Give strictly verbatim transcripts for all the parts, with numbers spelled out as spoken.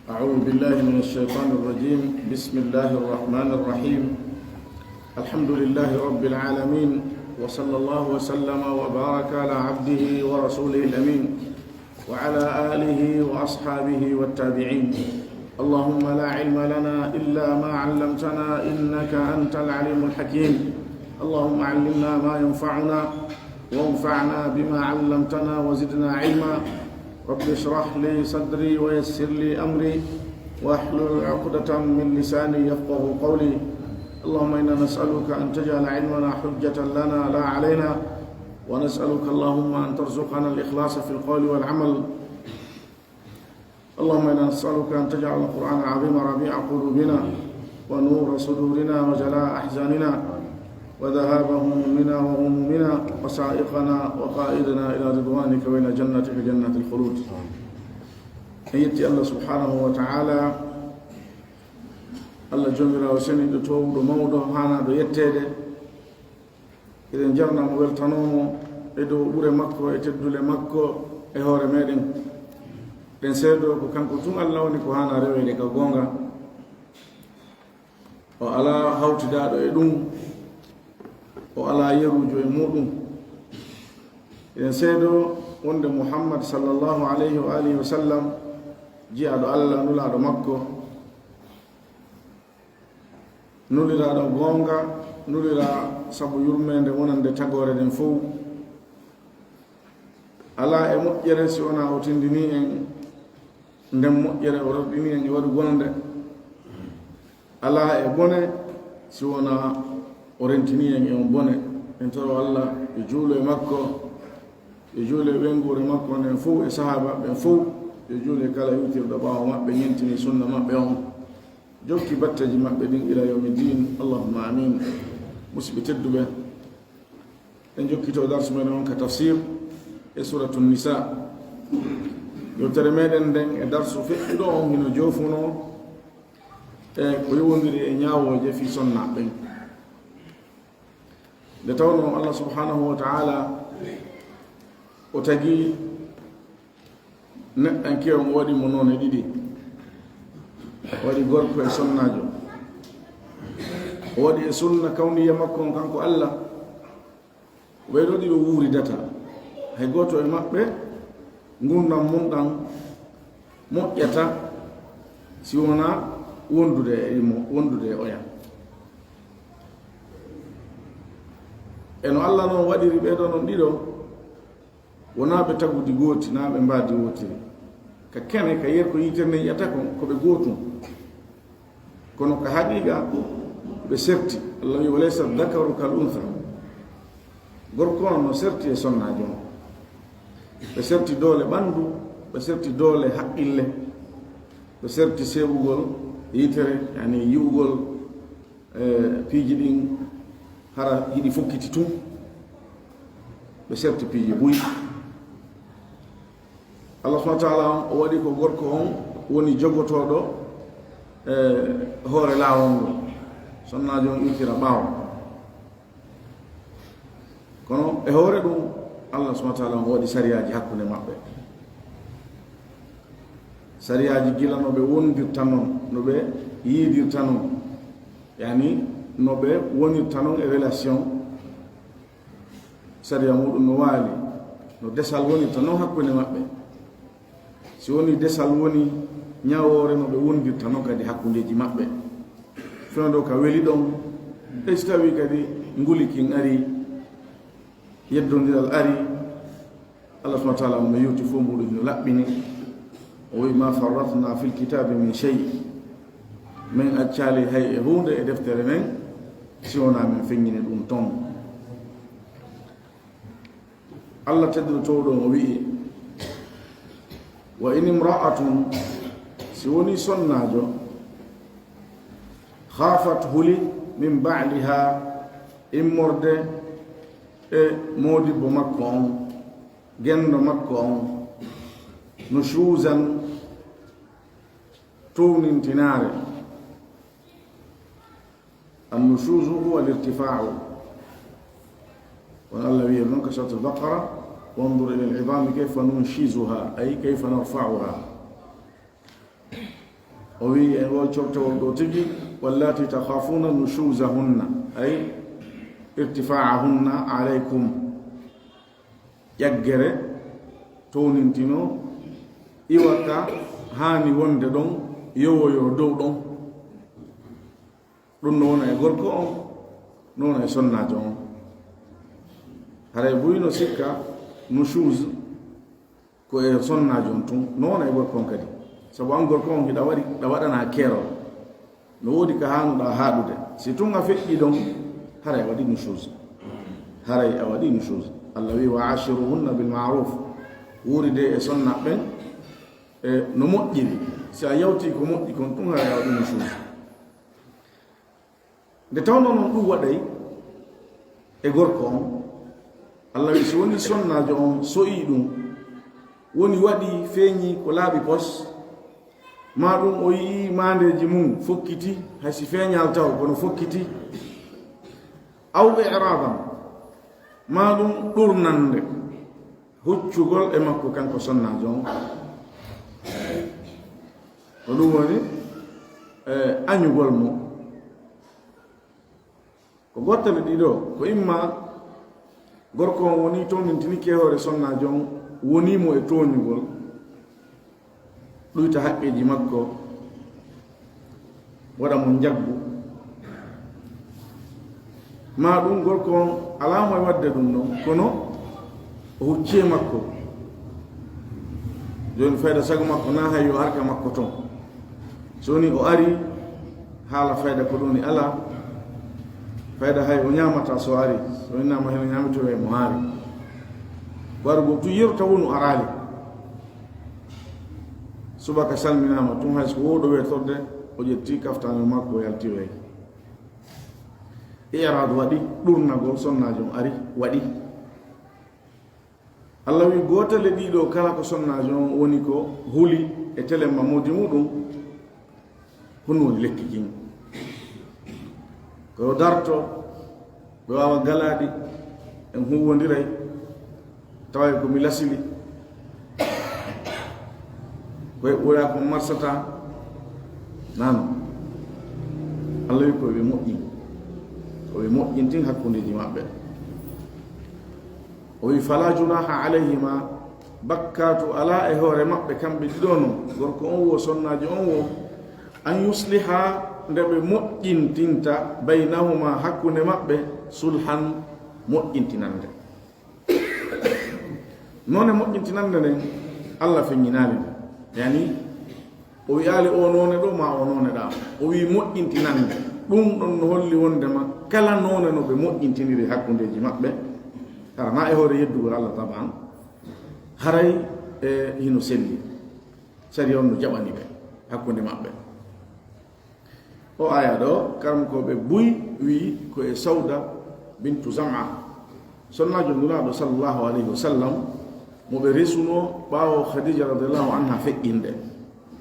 أعوذ بالله من الشيطان الرجيم. بسم الله الرحمن الرحيم. الحمد لله رب العالمين، وصلى الله وسلم وبارك على عبده ورسوله الأمين، وعلى آله وأصحابه والتابعين. اللهم لا علم لنا إلا ما علمتنا إنك أنت العليم الحكيم. اللهم علمنا ما ينفعنا وانفعنا بما علمتنا وزدنا علما. رب اشرح لي صدري ويسر لي أمري واحلل عقدة من لساني يفقه قولي. اللهم إنا نسألك أن تجعل علمنا حجة لنا لا علينا، ونسألك اللهم أن ترزقنا الإخلاص في القول والعمل. اللهم إنا نسألك أن تجعل القرآن العظيم ربيع قلوبنا ونور صدورنا وجلاء أحزاننا وذهاب همومنا وغمومنا وسائقنا وقائدنا إلى رضوانك وإلى جنتك جنة الخلود. En yetti Allah subhanahu wa ta'ala, Allah joomiraawo seniiɗo, toowuɗo, mawɗo, haanaaɗo yetteede. Eɗen jarna mo, weltanoo mo e dow ɓure makko e teddule makko e hoore meɗen. Ɗen seedoo ko kanko tun Allah woni ko haana reweede ka goonga. O alaa hawtidaaɗo e ɗum, o alaa yeruujo e muɗum. Eɗen seedoo wonde Muhammad sallallahu alayhi wa alihi wa sallam jiyaaɗo Allah, nulaaɗo makko, nuliraaɗo goonga, nuliraa sabu yurmeende wonande tagoore nden fow. Alaa e moƴƴere si wonaa o tindinii en nden moƴƴere, o rerɗinii en e waɗugol nde. Alaa e bone si wonaa o rentinii en e on bone. En toro Allah yo juulu e makko, yo juulu e ɓeynguure makko nden fow e sahaaba ɓen fow, yo juulu e kala iwtirɗo ɓaawo maɓɓe, ñentini sunna maɓɓe on, jokki batteeji maɓɓe ɗin ila yawmi din. Allahumma amin. Musidɓe tedduɓe, en jokkito darsu men on ka tafsir e suratu Nisa. Yewtere meɗen nden e darsu feƴƴuɗo on hino joofunoo e ko yowondiri e ñaawooje fii sonnaaɓe ɓen. Nde tawnoo Allah subhanahu wa ta'ala o tagi neɗɗanke on, o waɗi mo noone ɗiɗi. O waɗi gorko e sonnaajo. O waɗi e sunna kawniya makko on kanko Allah. Ɓee ɗoo ɗiɗo wuuridata. Hay gooto e maɓɓe ngurndan mun ɗan moƴƴata si wonaa wondude e mo, wondude e oya. E no Allah non waɗiri ɓee ɗoo non ɗiɗo, wonaa ɓe tagudi gooti, naa ɓe mbaadi wootiri. Ka kene, ka yerko yitere nden yi'ata kon, ko ɓe gootun. Kono ka haqiqa, ɓe serti. Allah wi'i, "Wa laysa dhakaru kal untha." Gorko on no serti e sonnaajo on. Ɓe serti doole ɓandu, ɓe serti doole haqqille, ɓe serti seeɓugol yitere, yani yi'ugol, e, piiji ɗin, hara hiɗi fokkiti tun. Ɓe serti piiji buy. Allah subhanahu wa ta'ala on, o waɗi ko gorko on woni jogotooɗo, e, hoore laawol ngol. Sonnaajo on iwtira ɓaawo. Kono e hoore ɗum, Allah subhanahu wa ta'ala on, o waɗi sariyaaji hakkunde maɓɓe. Sariyaaji gila no ɓe wondirta non, no ɓe yiidirta non, yani no ɓe wonirta non e relation. Sariya muɗum no waali, no desal wonirta non hakkunde maɓɓe. Si woni desal woni ñawoore, no ɓe wondirta non kadi hakkundeeji maɓɓe. Fewndo ka weli ɗon, e si tawii kadi nguli kin ari, yeddondiral ari, Allah subhanahu wa ta'ala on no yewti fof muɗum no laɓɓini. O wi'i, "Ma farratna fil kitabi min shay." Min accaali hay e huunde e deftere nden, si wonaa min feññini ɗum ton. Allah tedduɗo towɗo o wi'i, "Wa in imra'atun," si woni sonnaajo, "khafat," huli, "min ba'liha," immorde e moodibbo makko on, gendo makko on, nushuzan, townintinaare. An-nushuzu huwa al-irtifa'u. Won Allah wi'i non ka Suratul Baqara, "Wanzur ila al-'idhami kayfa nunshizuha, ay kayfa narfa'uha." O wi'i en wol cortewol ɗo tigi, "Wallati takhafuna nushuzahunna," ay irtifa'ahunna alaykum. Ƴaggere townintino iwata haani wonde ɗon, yowoyo dow ɗon. Ɗum no wona e gorko on, no wona e sonnaajo on. Haray buy no sikka nushuz ko e sonnaajo on tun, no wona e gorko on kadi. Sabu an gorko on hiɗa waɗi, ɗa waɗana keerol. No woodi ka haanuɗa haaɗude. Si tun a feƴƴi ɗon, haray a waɗi nushuz. Haray a waɗi nushuz. Allah wi, "Wa ashiruhunna bil ma'ruf." Wuuride e sonna ɓen, e no moƴƴiri. Si a yawti ko moƴƴi kon tun, haray a waɗi nushuz. Nde tawnoo non ɗum waɗay e gorko on, Allah wi, so woni sonnaajo on so'ii ɗum, woni waɗi feeñi ko laaɓi pos, maa ɗum o yi'ii maandeeji mum fokkiti, hay si feeñaali taw kono fokkiti, aw i'raadan, maa ɗum ɗurnande, huccugol e makko kanko sonnaajo on. Ko ɗum woni, e, añugol mo. Ko gottale ɗiɗo, ko imma gorko on woni tooñintini ke hoore sonnaajo on, woni mo e tooñugol, ɗuyta haqqeeji makko, waɗa mo njaggu. Maa ɗum gorko on alaa mo e waɗde ɗum ɗon, kono o huccii e makko. Jooni fayda sago makko na hay yo arka makko ton. So woni o ari, haala fayda ko ɗum ni alaa. Fayda hay o ñaamata so ari. So woni nama heno ñaamitowe mo haari. Ko ari go tu yerta wonu araali. Subaka salminaama tun hay so ko wowɗo weetorde, o ƴetti kaftaanel makko o yalti weeyo. I'raad waɗi, ɗurnagol sonnaajo on ari, waɗi. Allah wi, gootale ɗiɗo kala ko sonnaajo on woni ko huli e telemma moodi muɗum, honno woni lekki kin? Ko yo darto, ɓe waawa galaaɗi, en huwwondiray, tawa ko mi lasili. Koye ɓooyaa ko marsata. Nano. Allah wi ko ɓe moƴƴin. Ko ɓe moƴƴintin hakkundeeji maɓɓe. O wi, "Fala junaha alayhima," bakkaatu alaa e hoore maɓɓe kamɓe ɗiɗo non, gorko on wo, sonnaajo on wo, "an yusliha," nde ɓe moƴƴintinta, "baynahuma," hakkunde maɓɓe, "sulhan," moƴƴintinande. Noone moƴƴintinande nden, Allah feññinaali nde. Yani, o wi'aali o noone ɗo, ma o noone ɗa. O wi'i moƴƴintinande. Ɗum ɗon no holli wondema kala noone no ɓe moƴƴintiniri hakkundeeji maɓɓe, hara na e hoore yeddugol Allah taban, haray, e, hino selli. Sariya on no jaɓani ɓe hakkunde maɓɓe. O aya ɗo, karamkooɓe buy wi'i ko e Sawda bintu Zam'a, sonnaajo Nulaaɗo sallallahu alayhi wa sallam, mo ɓe resunoo ɓaawo Khadija radiyallahu anha feƴƴinde.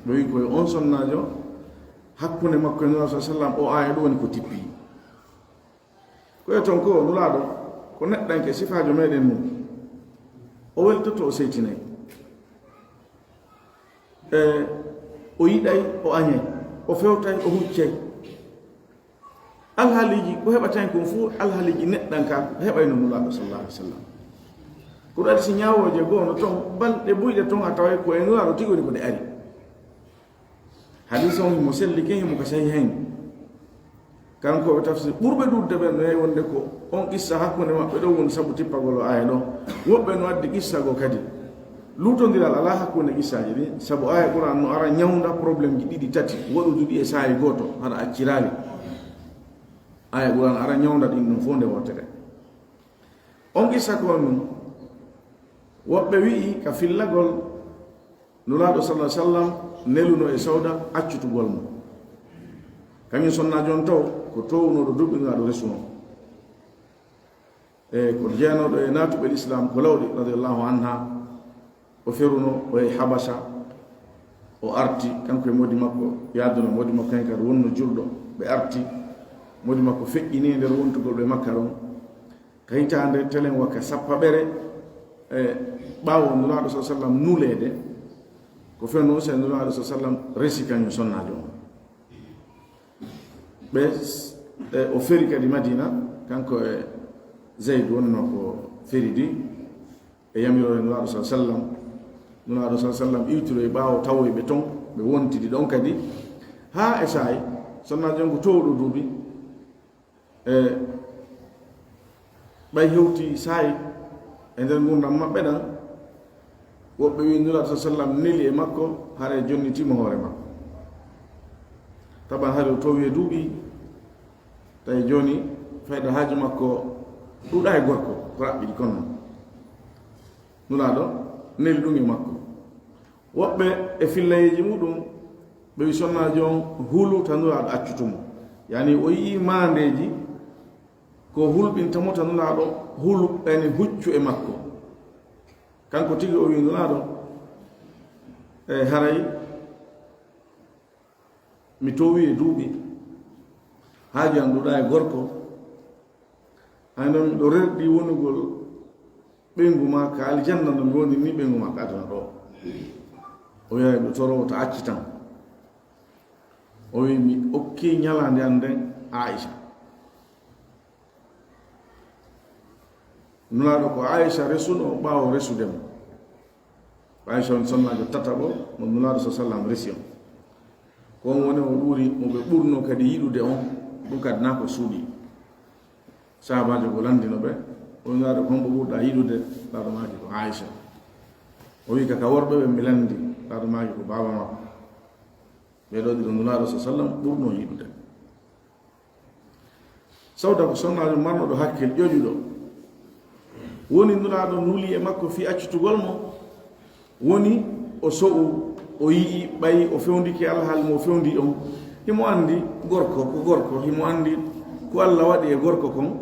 Ɓe wi'i ko e on sonnaajo, hakkunde makko e Nulaaɗo sallallahu alayhi wa sallam, o aya ɗo woni ko tippi. Ko e ton ko Nulaaɗo, ko neɗɗanke sifaajo meɗen nun. O weltoto, o seytinay. E, o yiɗay, o añay, o fewtay, o huccay. Alhaaliiji ko heɓata hen kon fof, alhaaliiji neɗɗankaaku heɓayno Nulaaɗo sallallahu alaihi wa sallam. Ko ɗum addi si ñaawooje goo no ton, balɗe buyɗe ton a taway ko e Nulaaɗo tigi woni ko ɗe ari. Hadiis on himo selli ken, himo ka sahihayn. Kankooɓe tafsir ɓurɓe ɗuuɗude ɓen no yahi wonde ko on qissa hakkunde maɓɓe ɗo woni sabu tippagol o aaya ɗo. Woɓɓe no addi qissa goo kadi. Luutondiral alaa hakkunde qissaaji ɗin, sabu aaya Qur'an no ara ñawnda problème ji ɗiɗi tati, waɗude ɗi e saa'i gooto, hara acciraali. Aaya Qur'an ara ñawnda ɗin ɗum fof nde wootere. On qissa ko on ɗum, woɓɓe wi'i ka fillagol Nulaaɗo sallallahu alaihi wa sallam neluno e Sawda accutugol mo. Kañum sonnaajo on taw ko toowunooɗo duuɓi Nulaaɗo resuno. E ko jeenooɗo e naatuɓe Lislaam ko lawɗi, radiyallahu anha, o feruno, o yehi Habasa, o arti, kanko e moodi makko, yaaduno moodi makko hen kadi wonno julɗo, ɓe arti, moodi makko feƴƴini e nder wontugol ɓe Makka ɗon. Ka hitaande telen waka sappaɓere, e, ɓaawo Nulaaɗo sallallahu alaihi wa sallam nuleede, ko fewndo on, si Nulaaɗo sallallahu alaihi wa sallam resi kañum sonnaajo on. Ɓe, e, o feri kadi Madina, kanko e Zayd wonnoo ko feridi, e yamiroore Nulaaɗo sa sallam. Nulaaɗo sa sallam iwtiroy ɓaawo, tawoy ɓe ton, ɓe wontidi ɗon kadi. Haa e saa'i, sonnaajo on ko toowɗo duuɓi, e ɓay hewti saa'i e nder ngurndan maɓɓe ɗan, woɓɓe wi'i Nulaaɗo sa sallam neli e makko, hara e jonnitimo hoore makko. Taban hari o towi e duuɓi, tawi jooni fayda haaju makko ɗuuɗa e gorko, ko raɓɓiɗi kon non. Nulaaɗo neli ɗum e makko. Woɓɓe e fillayeeji muɗum, ɓe wi sonnaajo on hulu ta Nulaaɗo accutumo. Yani o yi'i maandeeji ko hulɓinta mo ta Nulaaɗo hulu, yani huccu e makko. Kanko tigi o wi Nulaaɗo, e haray mi towi e duuɓi, haaju an ɗuuɗa e gorko, hay non miɗo rerɗi wonugol ɓeyngu ma ka aljanna no mi woni ni ɓeyngu ma ka aduna ɗo. O wi'a miɗo toro ta accitan. O wi mi okki ñalaande an nden Aisha. Nulaaɗo ko Aisha resuno ɓaawo resude mo. Aisha on sonnaajo tataɓo mo Nulaaɗo sa sallam resi on. Ko on woni o ɗuuri mo ɓe ɓurno kadi yiɗude on, ɗum kadi na ko suuɗi. Sahabaajo ko landino ɓe, o wi Nulaaɗo ko hombo ɓurɗa yiɗude? Nulaaɗo maaki ko Aisha. O wi ka, ka worɓe ɓe mi landi, Nulaaɗo maaki ko baaba makko. Ɓee ɗoo ɗiɗo Nulaaɗo sa sallam ɓurno yiɗude. Sawda ko sonnaajo marnuɗo hakkil ƴoƴuɗo. Woni Nulaaɗo nuli e makko fii accitugol mo. Woni o so'u, o yi'i ɓay o fewndike alhaali mo o fewndi on. Himo anndi gorko ko gorko, himo anndi ko Alla waɗi e gorko kon.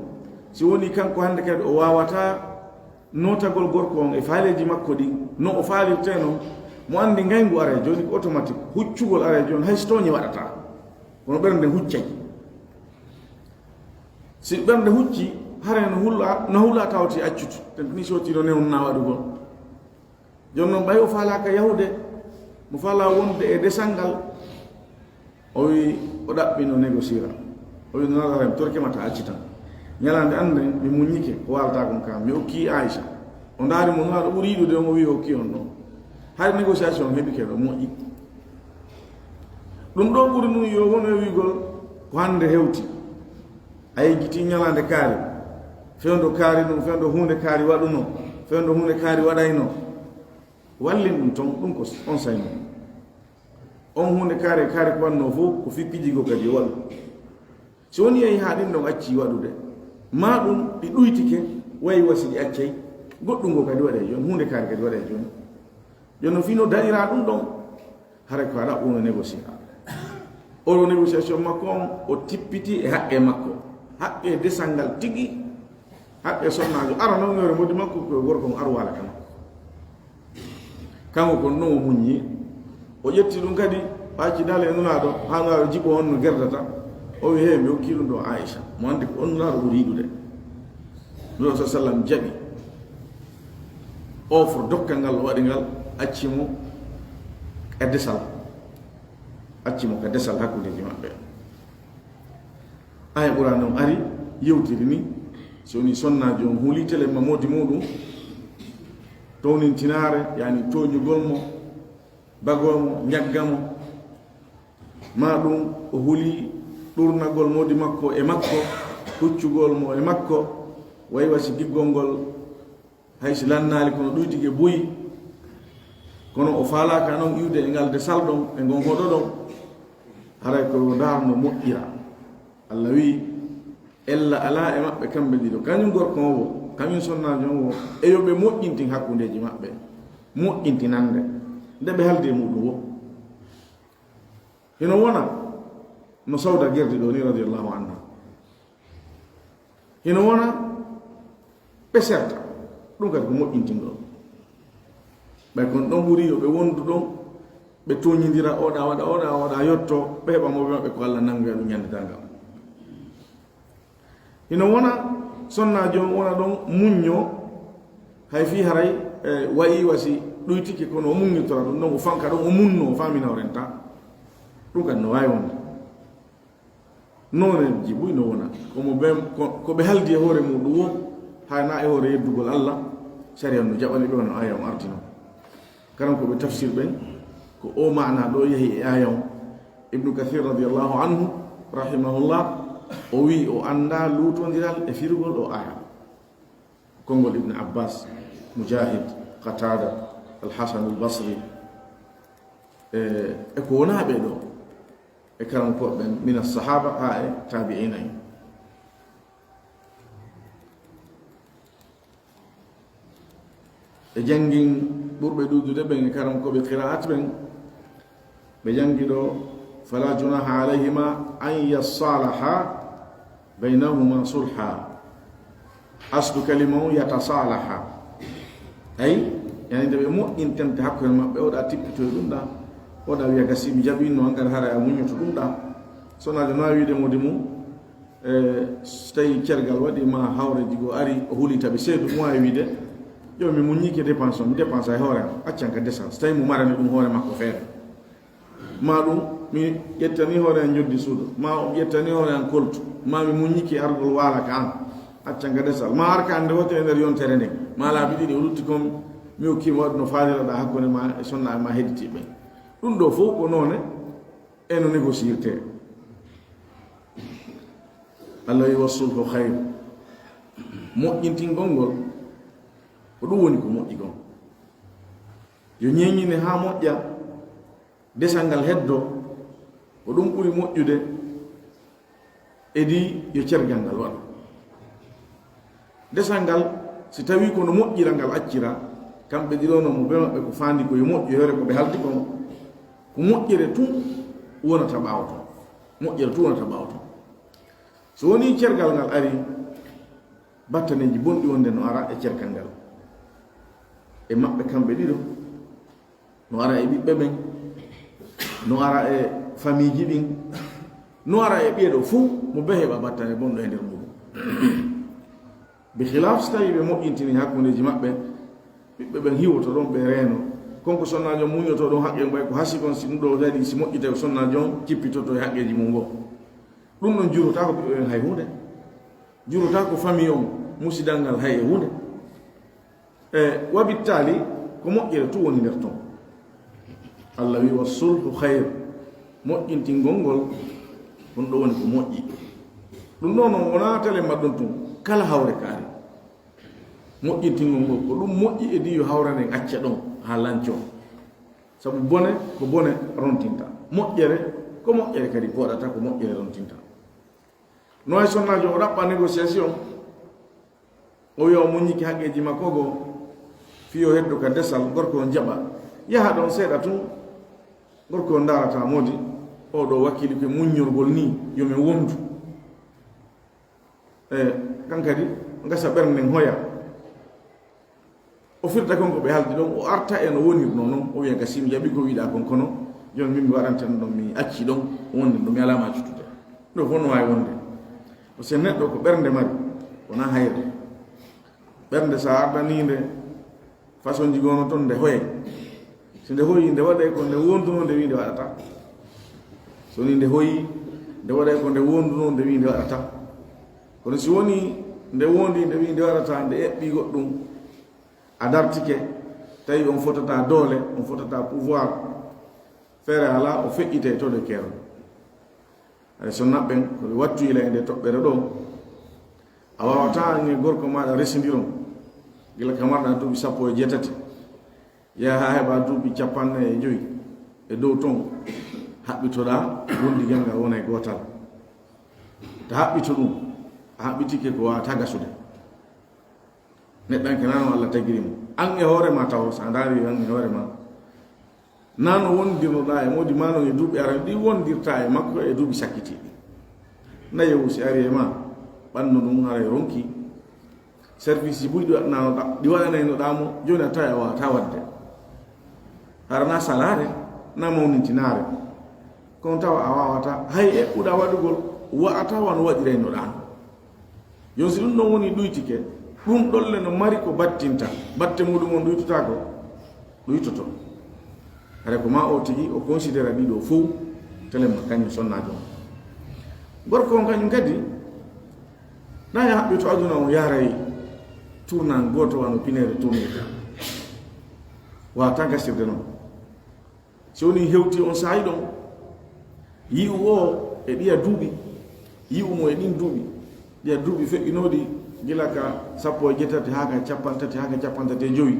Si woni kanko hannde kadi o waawataa nootagol gorko on e faaleeji makko ɗin, no o faalirtee non, mo anndi ngayngu aray jooni ko automatique, huccugol aray jooni hay so tooñe waɗataa. Kono ɓernde huccay. Si ɓernde hucci, haray no hula, no hula tawti accutu. Tan ni soti no newna waɗugol. Jooni non ɓay o faalaaka yahude, mo faalaa wonde e desal ngal, o wi o ɗaɓɓino négociera. O wi Nulaaɗo haray mi torke ma ta accitan. Ñalaande an nden mi muññike ko waaltaa kon ka, mi okki Aisha. O ndaari mo Nulaaɗo ɓuri yiɗude on, o wi o okki on ɗon. Hari négociation heɓike ɗo moƴƴi. Ɗum ɗo ɓuri nun yo wonu e wi'ugol ko hannde hewti. A yejjiti ñalaande kaari, fewndo kaari ɗum, fewndo huunde kaari waɗuno, fewndo huunde kaari waɗayno. Wallin ɗum ton, ɗum ko on sayno. On huunde kaari, kaari ko wanno fof, ko fii piiji goo kadi yo waɗu. Si woni yehi haa ɗin ɗon acci waɗude, maa ɗum ɗi ɗuytike, wayi wasi ɗi accay, goɗɗum goo kadi waɗay jooni, huunde kaari kadi waɗay jooni. Jooni no fii no daɗiraa ɗum ɗon, haray ko a ɗaɓɓuno négocier. Oɗo négociation makko on, o tippiti e haqqe makko. Haqqe desal ngal tigi, haqqe sonnaajo. Ara non ŋeere modi makko ko gorko on aru waala ka makko. Kanko kon non o muññi. O ƴetti ɗum kadi, o acci daale e Nulaaɗo, haa Nulaaɗo jiɓo on no gerdata. O wi, "Hey, mi hokki ɗum ɗo Aisha." Mo anndi ko on Nulaaɗo ɓuri yiɗude. Nulaaɗo sa sallam jaɓi offre dokkal ngal o waɗi ngal, acci mo e desal. Acci mo ka desal hakkundeeji maɓɓe. Aya Qur'aana on ari, yewtiri ni, si woni sonnaajo on huli telen ma moodi muuɗum, townintinaare, yani tooñugol mo, bagoo mo, ñagga mo, maa ɗum o huli ɗurnagol moodi makko e makko, huccugol mo e makko, wayi wasi giggol ngol, hay si lannaali kono ɗuytike buy, kono o faalaaka non iwde e ngal desal ɗon, e ngon hoɗo ɗon, haray ko yo ndaarno moƴƴira. Alla wi'i, ella alaa e maɓɓe kamɓe ɗiɗo, kañum gorko on wo, kañum sonnaajo on wo, e yo ɓe moƴƴintin hakkundeeji maɓɓe, moƴƴintinande nde ɓe haldi e muuɗum wo. Hino wona no Sawda gerdi ɗo ni, radiyallahu anha. Hino wona ɓe serta. Ɗum kadi ko moƴƴintingol. Ɓay kon ɗon ɓuri yo ɓe wondu ɗon, ɓe tooñindira, oɗa waɗa, oɗa waɗa, yotto, ɓe heɓa mo ɓe maɓɓe ko Alla nangoya ɗum ñande darngal. Hino wona sonnaajo on wona ɗon muñño, hay fii haray, e, wayi wasi ɗuytike kono o muññitora ɗum ɗon, o fanka ɗon, o munno, o faamina o renta. Ɗum kadi no waawi wonde. Nooneeji buy no wona. Komo ɓe, ko, ko ɓe haldi e hoore muɗum wo, hay na e hoore yeddugol Allah, sariya no jaɓani ɓe wano aya on artino. Karam ko ɓe tafsir ɓen, ko o maana ɗo yehi e aya on. Ibnu Kathir radiyallahu anhu, rahimahullah, o wi o annda luutondiral e firugol o aya. Konngol Ibn Abbas, Mujahid, Qatada, Al-Hasan Al-Basri, e, e ko wona ɓe ɗo, e karam ko ɓen mina sahaba ha e tabi'ina en. E janngin ɓurɓe ɗuuɗude ɓen e karam ko ɓe qira'at ɓen, ɓe janngi ɗo, "Fala junaha alayhima an yasalaha baynahuma sulha." Aslu kalima on yatasalaha. Ay, yani nde ɓe moƴƴintente hakkunde maɓɓe, oɗa tippito e ɗum ɗa, oɗa wiya gasi mi jaɓinno, an kadi hara a muññoto ɗum ɗa. Sonaajo na wiide modi mum, e, so tawi cergal waɗi ma hawreji goo ari, o hulita ɓe seedu, mo wawi wiide, yo mi muññike dépense o, mi dépense e hoore am, accan ka desal. So tawi mo marani ɗum hoore makko feere. Ma ɗum, mi ƴettani hoore an joddi suudu, ma o ƴettani hoore an koltu, ma mi muññike argol waala ka an, accan ka desal. Ma ar ka an nde wotere e nder yontere nden, ma laabi ɗiɗi o lutti kon, mi hokkima waɗu no faaliroɗa hakkunde ma e sonna ma hedditiɓe. Ɗum ɗo fof ko noone e no négociirte. Allah wi, "Wa sulhu khayr." Moƴƴintingol ngol, ko ɗum woni ko moƴƴi kon. Yo ñeññine haa moƴƴa, desal ngal heddo, ko ɗum ɓuri moƴƴude, edi yo cergal ngal waɗu. Desal ngal, si tawi ko no moƴƴira ngal accira, kamɓe ɗiɗo no mo ɓe maɓɓe ko faandi ko yo moƴƴu, hoore ko ɓe haldi kon, ko moƴƴere tun wonata ɓaawo ton. Moƴƴere tun wonata ɓaawo ton. So woni cergal ngal ari, battaneeji bonɗi wonde no ara e cergal ngal. E maɓɓe kamɓe ɗiɗo, no ara e ɓiɓɓe ɓen, no ara e famiiji ɗin, no ara e ɓiye ɗo fuu, mo bee heɓa battane bonɗo e nder muɗum. Bi khilaaf, so tawi ɓe moƴƴintini hakkundeeji maɓɓe, ɓiɓɓe ɓen hiwoto ɗon, ɓe reeno. Kon ko sonnaajo muññoto ɗon haqqe, mbay ko hasi kon, si ɗum ɗo waɗi, si moƴƴi tawi sonnaajo on cippitoto e haqqeeji mum goo. Ɗum ɗon jurotaako ɓiɓɓe ɓen hay huunde. Jurotaako famille on musidal ngal hay e huunde. E wabittaali ko moƴƴere tun woni nder ton. Allah wi, "Wa sulhu khayr." Moƴƴintingol ngol, ɗum ɗo woni ko moƴƴi. Ɗum ɗo noon wonaa tele mbaɗɗon tun, kala hawre kaari. Moƴƴintingol ngol, ko ɗum moƴƴi, edi yo hawre nden acca ɗon haa lancoo. Sabu bone ko bone rontinta. Moƴƴere ko moƴƴere kadi booɗata, ko moƴƴere rontinta. No e sonnaajo o ɗaɓɓa négociation, o wiya o muññike haqqeeji makko goo, fii o heddo ka desal, gorko on jaɓa. Yaha ɗon seeɗa tun, gorko on ndaarata moodi, oo ɗo wakkili ko e muññorgol nii, yo men wondu. E, kan kadi, ngasa ɓernde nden hoya. O firta kon ko ɓe haldi ɗon, o arta e no wonirnoo non, o wiya, "Gasi, mi jaɓi ko wiɗaa kon, kono jooni min mi waɗante ɗum ɗon, mi acci ɗon, wonde ɗum mi alaa ma cuttude." Ɗum fof no waawi wonde. Ko si neɗɗo ko ɓernde mari, wonaa hayre. Ɓernde, so a ardanii nde façon ji goo no ton, nde hoyay. Si nde hoyii, nde waɗay ko nde wondunoo nde wii nde waɗata. So wonii nde hoyii, nde waɗay ko nde wondunoo nde wii nde waɗata. Kono si wonii nde wondi nde wii nde waɗata, nde eɓɓii goɗɗum, a dartike, tawi on fotata doole, on fotata pouvoir, feere alaa, o feƴƴitay to de keeron. Hay so naɓɓen, ko ɓe wattu ila e nde toɓɓere ɗo, a waawataa an e gorko maaɗa resindiron, gila ka marɗa duuɓi sappo e jeetati, yaha haa heɓa duuɓi capanɗe nayi e jowi e dow ton, haɓɓitoɗaa wondigel ngal wona e gootal. Ta haɓɓito ɗum, a haɓɓitike ko waawataa gasude. Neɗɗanke naa no Allah tagiri mo. An e hoore ma taw, so a ndaari an e hoore ma, naa no wondirnoɗaa e moodi maa non e duuɓi aran ɗi wondirtaa e makko e duuɓi sakkitiiɗi. Na yewu si ari e ma, ɓannu ɗum haray ronki. Service buy ɗi waɗnanoɗaa, ɗi waɗanaynoɗaa mo, jooni a tawi a waawataa waɗde. Hara na salaare, na mawnintinaare. Kono tawa a waawataa, hay eɓɓuɗaa waɗugol, wa'ataa wano waɗiraynoɗaa no. Yon si ɗum ɗon woni ɗuytike, ɗum ɗolle no mari ko battinta, batte muɗum on ɗuytotaako, ɗuytoto. Hare ko ma o tigi o considéra ɗiɗo fow, telema kañum sonnaajo on. Gorko on kañum kadi, na ya haɓɓi to aduna on yaray tournant gooto wano pineere tournirta. Wata gasirde noon. Si woni hewti on saa'i ɗon, yi'u o e ɗiya duuɓi, yi'u mo e ɗin duuɓi, ɗiya duuɓi feƴƴinooɗi gila ka sappo e jeetati haa ka capanɗe tati, haa ka capanɗe tati e jowi.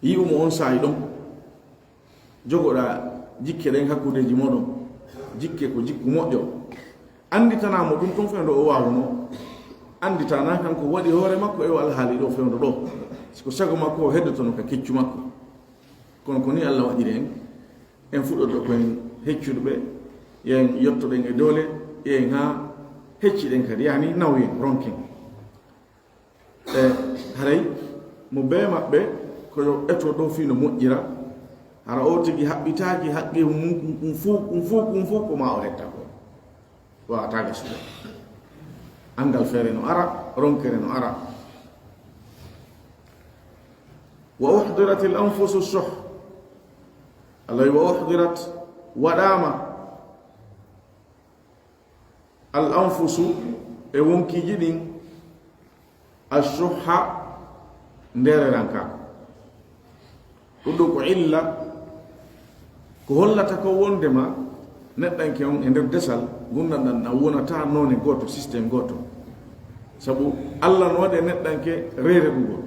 Yi'u mo on saa'i ɗon, jogoɗa jikke ɗen hakkundeeji mooɗon, jikke ko jikku moƴƴo. Annditana mo ɗum ton fewndo o waawuno. Annditana kanko waɗi hoore makko e o alhaali ɗo fewndo ɗo. Si ko sago makko o heddotono ka keccu makko. Kono ko ni Allah waɗiri en, en fuɗɗoto ko en heccuɗo ɓe, yo en yottoɗen e doole, yo en haa hecciɗen kadi, yani nawyen, ronken. E haray mo bee maɓɓe ko yo eto ɗo fii no moƴƴira, hara o tigi haɓɓitaaki haqqe mum, ɗum fof, ɗum fof, ɗum fof ko ma o hetta ko. Wawata gasude. Anngal feere no ara, ronkere no ara. Wa uhdiratil anfusu shuh. Allah wi wa uhdirat, waɗaama al anfusu, e wonkiiji ɗin, ashuhha, ndeererankaaku. Ɗum ɗo ko illa, ko hollata ko wondema neɗɗanke on e nder desal, ngurndan ɗan ɗan wonata noone gooto, système gooto. Sabu Allah no waɗi e neɗɗanke reereɗugol.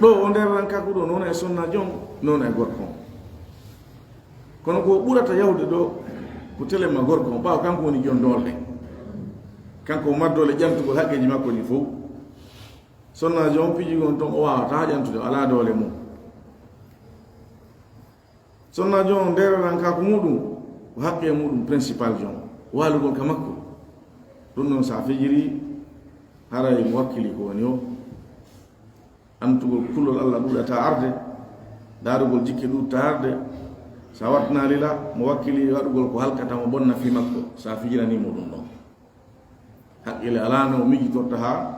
Ɗo o ndeererankaaku ɗo, noone e sonnaajo on, noone e gorko on. Kono ko ɓurata yahude ɗo, ko telemma gorko on, ɓaawo kanko woni jon doole. Kanko o mar doole ƴantugol haqqeeji makko ɗin fow. Sonnaajo on piji gon ton, o waawata ƴantude, o alaa doole mum. Sonnaajo on ndeererankaaku muɗum, ko haqqe muɗum principal jon, waalugol ka makko. Ɗum noon, sa fijiri, haray mo wakkili ko woni o. Antugol kulol Allah ɗuuɗata arde, daarugol jikke ɗuuɗata arde. Sa wattanaali la, mo wakkili waɗugol ko halkata mo, bonna fii makko, sa fijiranii mo ɗum ɗon. Haqqille alaa no o miijitorta haa,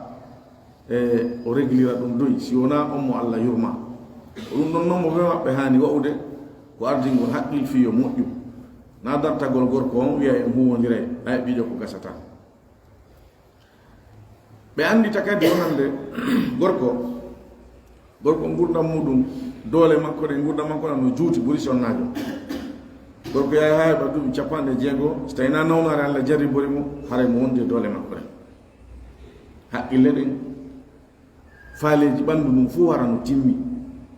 e, o reglira ɗum doy, si wonaa on mo Allah yurma. Ko ɗum ɗon non mo bee maɓɓe haani wa'ude, ko ardingol haqqil fii yo moƴƴu. Na dartagol gorko on wi'a en huuwondiray, a heɓii ɗo ko gasata. Ɓe anndita kadi wonande gorko, gorko ngurdam muɗum, doole makko ɗen, ngurdam makko ɗan no juuti ɓuri sonnaajo. Gorko yahay haa heɓa duuɓi capanɗe jeego, so tawi na nawnaare Allah jarribori mo, haray mo wondi e doole makko ɗen. Haqqille ɗen, faaleeji ɓanndu ndun fuu wara no timmi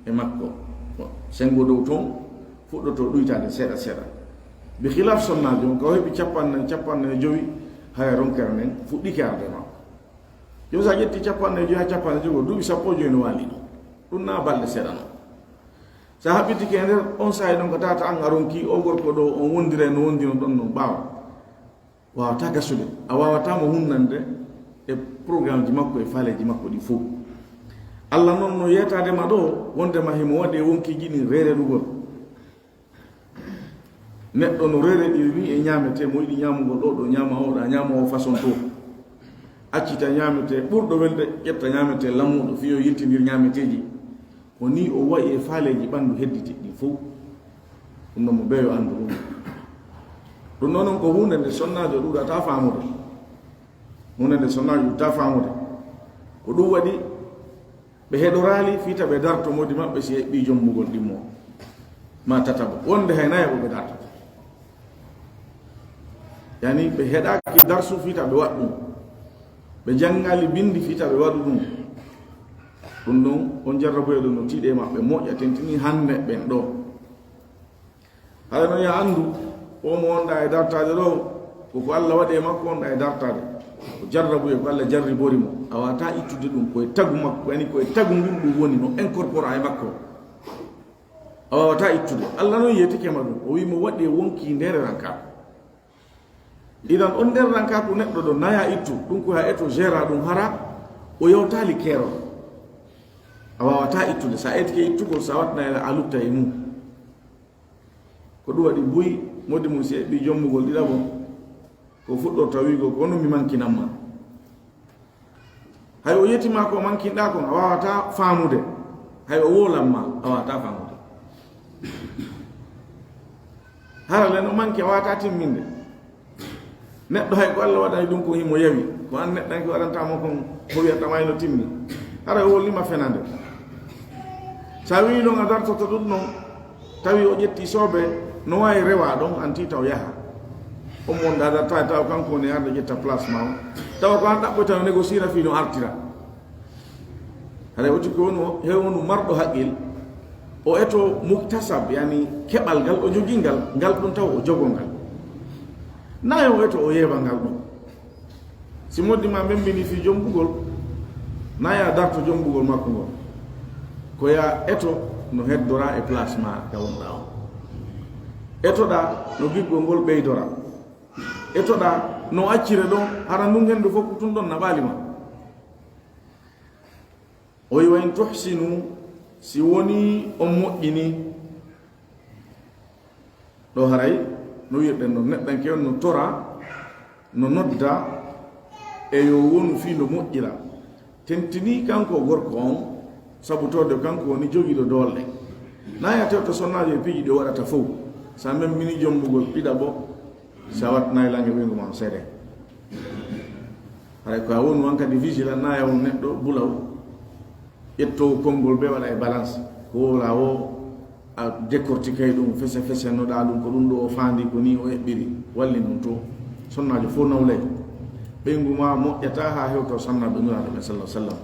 e makko. Senngo dow ton fuɗɗoto ɗuytaade seeɗa seeɗa. Bi khilaaf sonnaajo on, ka o heɓi capanɗe, capanɗe jowi, haya ronkere nden fuɗɗike arde ma. Jooni, so a ƴetti capanɗe jowi haa capanɗe jowi, duuɓi sappo e jowi no waali ɗum. Ɗum na balɗe seeɗa non. So a haɓɓitike e nder on saa'i ɗon, ko tawata an a ronki o gorko ɗo, on wondira no wondino ɗon non ɓaawo. Waawata gasude. A waawata mo hunnande e programme ji makko e faaleeji makko ɗi fow. Allah non no yeetaade ma ɗo, wonde ma himo waɗi e wonkiiji ɗin reereɗugol. Neɗɗo no reereɗiri ni e ñaametee, mo yiɗi ñaamugol ɗo, ɗo ñaama o, ɗa ñaama o façon to. Accita ñaametee ɓurɗo welde, ƴetta ñaametee lammuɗo, fiyo yiltindir ñaameteeji. Ko ni o wayi e faaleeji ɓanndu hedditi ɗin fow. Ɗum noon mo beeyo anndu ɗum. Ɗum noon ko huunde nde sonnaajo ɗuuɗata faamude. Huunde nde sonnaajo ɗuuɗata faamude. Ko ɗum waɗi ɓe heɗoraali fii ta ɓe darto moodi maɓɓe si eɓɓii jombugol ɗimmo. Ma tataɓo. Wonde hay nayaɓo ɓe dartata. Yani ɓe heɗaaki darsu fii ta ɓe waɗ ɗum. Ɓe janngaali binndi fii ta ɓe waɗu ɗum. Ɗum ɗon, on jarraboye ɗum no tiiɗe maɓɓe moƴƴa tentini hannde ɓen ɗo. Hara noon ya anndu, o mo wonɗa e dartaade ɗo, ko ko Allah waɗi e makko wonɗa e dartaade. Ko jarrabuye ko Allah jarribori mo. A waawata ittude ɗum ko e tagu makko, yani ko e tagu ngun ɗum woni no incorpora e makko. A waawata ittude. Allah noon yeetike ma ɗum. O wii mo waɗi e wonki ndeere ranka. Idan on nder ranka ko neɗɗo ɗo naya ittu. Ɗum ko ha eto gera ɗum hara o yewtaali keerol. A waawata ittude. Sa etike ittugol, sa waɗnayla a lutta e mum. Ko ɗum waɗi buy, moddi mum si eɓɓi jommugol ɗiɗaɓo, ko fuɗɗorta wi'ugol, "Ko honɗum mi mankinan ma?" Hay o yetima ko mankinɗa kon, a waawata faamude. Hay o woolan ma, a waawata faamude. Hara le no manki, a waawata timminde. Neɗɗo hay ko Allah waɗani ɗum kon himo yawi, ko an neɗɗanke waɗanta mo kon, ko wiyata ma hino timmi. Hara o hollima fenande. Sa wi'i ɗon a dartoto ɗum ɗon, tawi o ƴetti soobe, no waawi rewa ɗon, an ti taw yaha. On mo wonda a dartaade, taw kanko woni arde ƴetta place ma on. Tawa ko an ɗaɓɓoyta no négociera fii no artira. Haray o tigi woni o, he wonu marɗo haqqil, o eto muktasab, yani keɓal ngal o jogii ngal, ngal ɗum taw o jogoo ngal. Nayo o eto o yeeba ngal ɗum. Si moddi ma mbembini fii jombugol, naya darto jombugol makko ngol. Ko ya eto no heddora e place ma ka wonɗa on. Etoɗa no giggol ngol ɓeydora. Etoɗa no accire ɗon, hara ndun hendu fof ko tun ɗon naɓaali ma. O wi'i, "Wa in tuhsinu, si woni on moƴƴini." Ɗo haray, no wi'irɗen ɗon, neɗɗanke on no tora, no nodda, e yo wonu fii no moƴƴira. Tentini kanko gorko on, sabu tawde kanko woni jogiiɗo doole. Na ya tewta sonnaajo e piiji ɗi o waɗata fow. Sa men mini jombugol ɗiɗaɓo, sa wattanayi lange ɓeyngu ma on seede. Haray ko a wonu an kadi vigilant, na ya wonu neɗɗo bulaw. Ƴettowo konngol bee waɗa e balance. Ko wowla wo a décortiquay ɗum fese fese, no ɗa ɗum, ko ɗum ɗo o faandi, ko ni o eɓɓiri. Walli ɗum to. Sonnaajo fof nawlay. Ɓeyngu ma moƴƴata haa hewto sannaaɓe Nulaaɗo ɓe, sallallahu alaihi wasallam.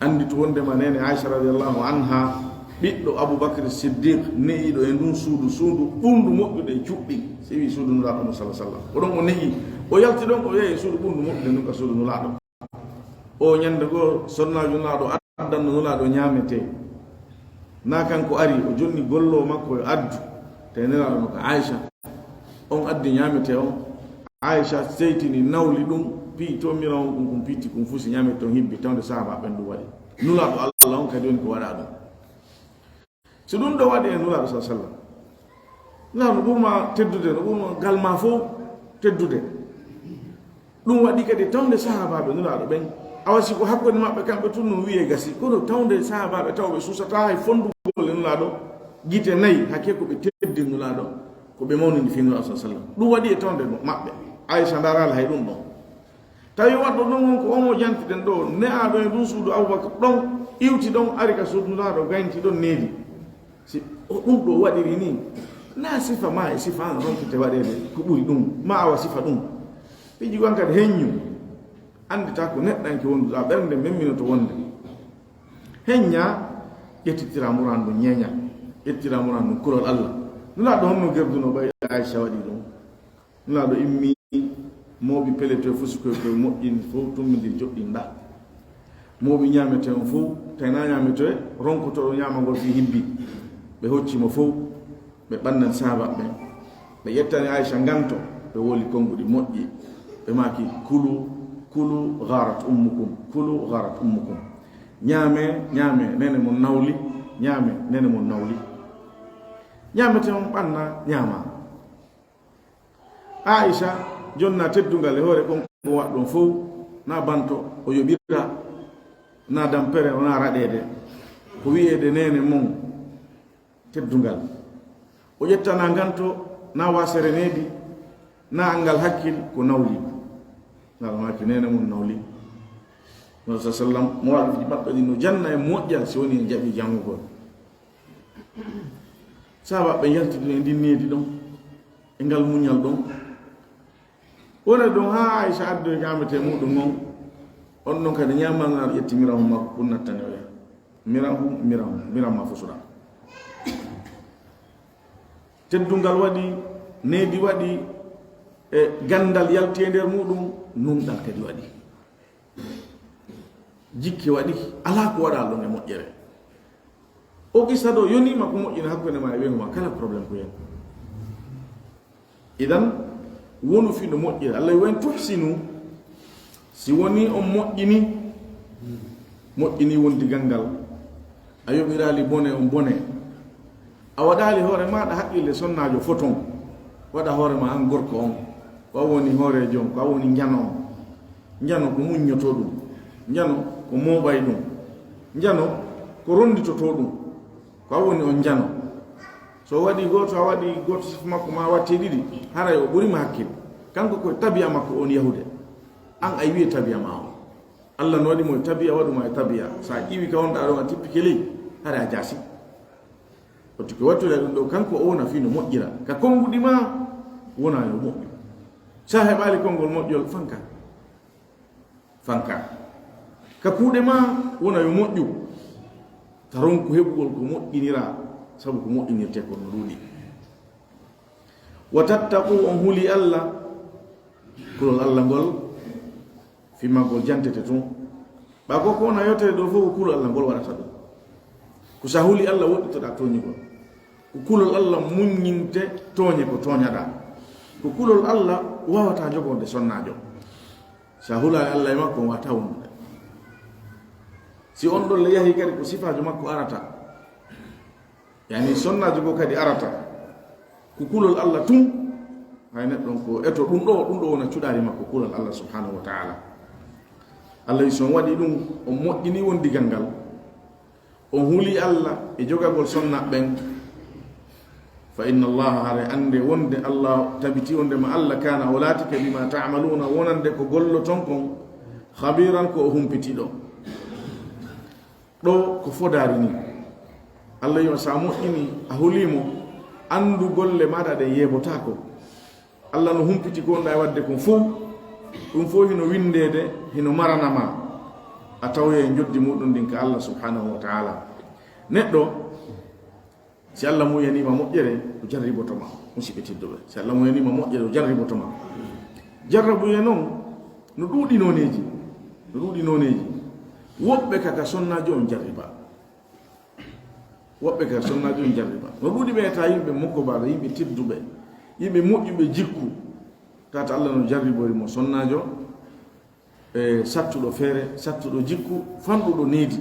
Anndi to wondema neene Aisha radiyallahu anha, ɓiɗɗo Abu Bakr Siddiq, ne'iiɗo e ndun suudu, suudu ɓurndu moƴƴude e cuɓɗi, si wi suudu Nulaaɗo mo, sallallahu alaihi wasallam. O ɗon o ne'i, o yalti ɗon, o yehi e suudu ɓurndu moƴƴude ndun ka suudu Nulaaɗo. O ñande goo, sonnaajo Nulaaɗo addanno Nulaaɗo ñaametee. Na kanko ari, o jonni gollo makko yo addu. Te Nulaaɗo no ka Aisha. On addi ñaametee on. Aisha seytini, nawli ɗum, piyi to miran on, ɗum, ɗum pitti, ɗum fusi ñaametee on hibbi, tawde sahaaba ɓen ɗum waɗi. Nulaaɗo Allah on kadi woni ko waɗa ɗum. So ɗum ɗo waɗi e Nulaaɗo, sallallahu alaihi wasallam, Nulaaɗo no ɓurma teddude, no ɓurma gal ma fof teddude. Ɗum waɗi kadi tawde sahaabaaɓe Nulaaɗo ɓen, awa si ko hakkunde maɓɓe kamɓe tun no wi'e gasi, kono tawde sahaabaaɓe taw ɓe suusataa hay fondugol e Nulaaɗo, gite nayi, hakke ko ɓe teddi Nulaaɗo, ko ɓe mawnini fii Nulaaɗo, sallallahu alaihi wasallam. Ɗum waɗi e tawde maɓɓe. Aisha ndaraali hay ɗum ɗon. Tawi waɗɗo ɗum on ko omo jantiɗen ɗo, ne'aaɗo e ndun suudu Abubakar ɗon, iwti ɗon, ari ka suudu Nulaaɗo, gaynti ɗon, needi. Si o ɗum ɗo waɗiri ni, na sifa ma e sifa an ronkite waɗeede ko ɓuri ɗum, ma awa sifa ɗum. Piiji gon kadi heññu, anndita ko neɗɗanke wonduɗa, ɓernde memminoto wonde. Heñña, ƴettitira muran ɗum ñeeñal, ƴettitira muran ɗum kulol Allah. Nulaaɗo honno gerduno ɓay Aisha waɗi ɗum? Nulaaɗo immi, mooɓi pelletee fof, si koy koy moƴƴin fof, tummbindir joɗɗinɗa. Mooɓi ñaametee on fof, tawi na ñaametee, ronkotooɗo ñaamagol fii hibbi. Ɓe hocci mo fof, ɓe ɓannan sahaaba ɓen. Ɓe ƴettani Aisha nganto, ɓe woli konnguɗi moƴƴi. Ɓe maaki, "Kulu, kulu gharat ummukum, kulu gharat ummukum." Ñaame, ñaame, neene mon nawli, ñaame, neene mon nawli. Ñaametee on ɓanna, ñaama. Aisha jonna teddungal e hoore kon ko waɗɗon fow, na banto o yoɓira, na dampere, na raɗeede. Ko wi'eede neene mon teddungal. O ƴettana nganto, na wasere needi, na anngal hakkil ko nawli. Ngal maaki neene mon nawli. Nabi sallam, mo waɗi maɓɓe ɗin no janna e moƴƴal si woni en jaɓi janngugol. Sahaaba ɓe yaltidino e ndin needi ɗon, e ngal muñal ɗon. Wona ɗon haa Aisha addoyi ñaametee muɗum on, on ɗon kadi ñaamal ngal ƴetti mirahun makko kun nattani o yaha. Mirahun, mirahun, mirahun ma fusuɗa. Teddungal waɗi, needi waɗi, e ganndal yalti e nder muɗum, nunɗal kadi waɗi. Jikke waɗi, alaa ko waɗaa ɗon e moƴƴere. O qissa ɗo yoniima ko moƴƴina hakkunde ma e ɓeyngu ma, kala problème ko yen. Idan, wonu fii no moƴƴira. Allah, "Wa in tuhsinu", si woni on moƴƴini, moƴƴini wondigal ngal, a yoɓiraali bone on bone, a waɗaali hoore maaɗa haqqille sonnaajo foton, waɗa hoore ma an gorko on, ko a woni hooreejo on, ko a woni njano on. Njano ko muññotoo ɗum, njano ko mooɓay ɗum, njano ko ronnditotoo ɗum, ko a woni on njano. So waɗi gooto, a waɗi gooto sifa makko ma a watti ɗiɗi, haray o ɓuri ma hakkil. Kanko ko tabiya makko on yahude. An ay wiye tabiya ma on. Allah no waɗi mo e tabiya, waɗu ma e tabiya. Sa ƴiwi ka wonɗa ɗon a tippike ley, hara a jaasi. O tigi wattula ɗum ɗo, kanko o wona fii no moƴƴira. Ka konnguɗi ma wona yo moƴƴu. Sa heɓaali konngol moƴƴol, fanka. Fanka. Ka kuuɗe ma wona yo moƴƴu. Ta ronku heɓugol ko moƴƴinira, sabu ko moƴƴinirte ko no ɗuuɗi. Wa tattaqu, on huli Allah, kulol Allah ngol, fii maggol jantete tun. Ɓa ko ko wona yewtere ɗo fof ko kulol Allah ngol waɗata ɗum. Ko sa huli Allah woɗɗitoɗa tooñugol. Ko kulol Allah muññinte tooñe ko tooñaɗa. Ko kulol Allah wawata jogonde sonnaajo. Sa hulaali Allah e makko on wata wondude. Si on ɗon le yahi kadi ko sifaajo makko arata. Yani sonnaajo goo kadi arata. Ko kulol Allah tun, hay neɗɗo on ko eto ɗum ɗo, ɗum ɗo wona cuɗaari makko kulol Allah subhanahu wa ta'ala. Allah wi si on waɗi ɗum, on moƴƴini wondigal ngal, on huli Allah e jogagol sonna ɓen, fa inna Allah, hare annde wonde Allah tabiti wonde ma Allah kana o laatike bima ta'maluna wonande ko golloton kon, khabiran ko o humpitiɗo. Ɗo ko fodaari ni. Allah yo sa moƴƴini, a holiimo, anndu golle maaɗa ɗen yeebotaako. Allah no humpiti ko wonɗa e waɗde kon fow. Ɗum fow hino winndeede, hino marana ma. A tawoyay njoddi muɗum ndin ka Allah subhanahu wa ta'ala. Neɗɗo, si Allah muyanima moƴƴere, o jarriboto ma. Musiɓɓe tedduɓe, si Allah muyanima moƴƴere, o jarriboto ma. Jarrabuye non, no ɗuuɗi nooneeji. No ɗuuɗi nooneeji. Woɓɓe ka, ka sonnaajo on jarriba. Woɓɓe ka sonnaajo on jarriba. No ɗuuɗi ɓe ta yimɓe mokkobaaɓe, yimɓe tedduɓe, yimɓe moƴƴuɓe jikku. Tata Allah no jarribori mo sonnaajo, e sattuɗo feere, sattuɗo jikku, fanɗuɗo needi.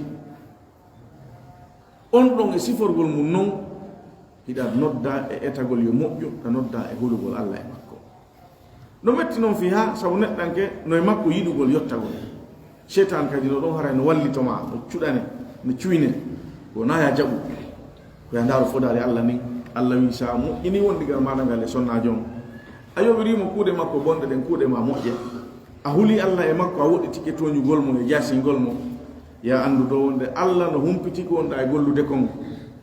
On ɗon e siforgol mum non, hiɗa nodda e etagol yo moƴƴu, ka nodda e hulugol Allah e makko. No metti non fii haa, sabu neɗɗanke no e makko yiɗugol yottagol. Seytaan kadi no ɗon haray no wallito ma, no cuɗane, no cuyne, ko na ya jaɓu. Ko ya ndaaru fodaari Allah nin. Allah wi sa moƴƴini wondigal maaɗa ngal e sonnaajo on. A yoɓiriimo kuuɗe makko bonɗe ɗen, kuuɗe ma moƴƴe. A huli Allah e makko, a woɗɗitike tooñugol mo e jaasingol mo. Ya anndu ɗo wonde Allah no humpiti ko wonɗa e gollude kon.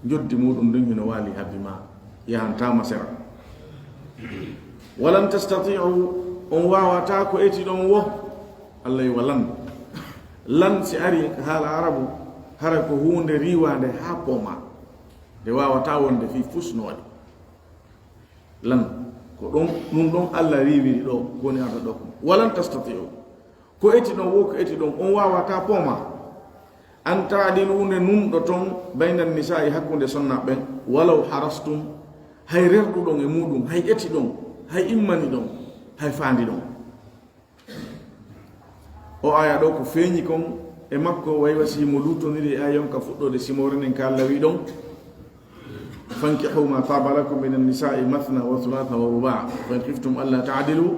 Njoddi muɗum ndin hino waali habbi ma. Yahantaama sera. Walan tastati'u, on waawata ko eti ɗon wo. Allah wi walan. Lan si ari ka haala arabu, hara ko huunde riiwaande haa poma. Nde waawata wonde fii fus no waɗi. Lan, ko ɗon, ɗum ɗon Allah riiwiri ɗo, ko woni arata ɗo ko. Walan tastati'u. Ko eti ɗon, wo ko eti ɗon, on waawata poma. An ta'dilu nde nunɗo ton, bayna nisaa'i hakkunde sonna ɓen, walaw harastum, hay rerɗuɗon e muɗum, hay eti ɗon, hay immani ɗon, hay faandi ɗon. O aya ɗo ko feeñi kon e makko, way wasi mo luutoniri e ayon ka fuɗɗoode simoore nden ka Allah wi ɗon, fankihu ma taba lakum min annisa'i mathna wa thulatha wa ruba, fa in khiftum alla ta'dilu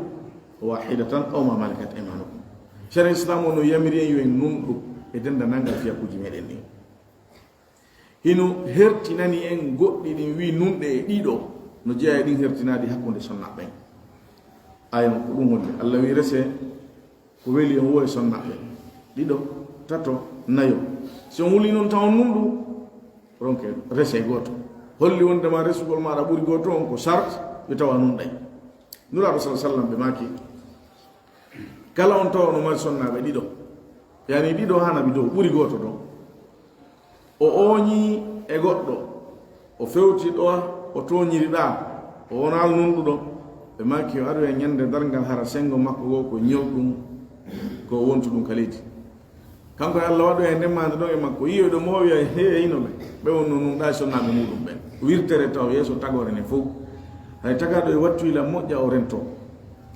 wahidatan aw ma malakat aymanukum. Sariya Islam o no yamiri en yo en nunɗu e dendanangal fiyakuuji meɗen ɗin. Hino hertinani en goɗɗi ɗin, wi nunɗe e ɗiɗo no jeyaa e ɗin hertinaaɗi hakkunde sonna ɓen. Ayon ko ɗum woni, Allah wi rese ko weli en wo e sonna ɓen. Ɗiɗo, tato, nayo. Si on wuli non tawon nunɗu, ronke rese gooto. Holli wonde ma resugol maaɗa ɓuri gooto on ko sart, ɓe tawa nunɗay. Nulaaɗo sallallahu alaihi wasallam ɓe maaki, kala on tawa no mari sonnaaɓe ɗiɗo, yani ɗiɗo hana ɓi dow, ɓuri gooto ɗon. O ooñii e goɗɗo, o fewti ɗo, o tooñiri ɗa, o wonaa nunɗuɗo. Ɓe maaki yo aru e ñande darngal hara senngo makko goo ko ñewɗum, ko wontu ɗum ka leydi. Kanko e Allah waɗoya e ndemmaande ɗon e makko, yiyoyɗo mo o wiya, "He, hino ɓe, ɓe wonno nunɗa e sonnaaɓe muɗum ɓen." Wirtere taw yeeso tagoore nden fow. Hay tagaaɗo e wattuyla moƴƴa o rento.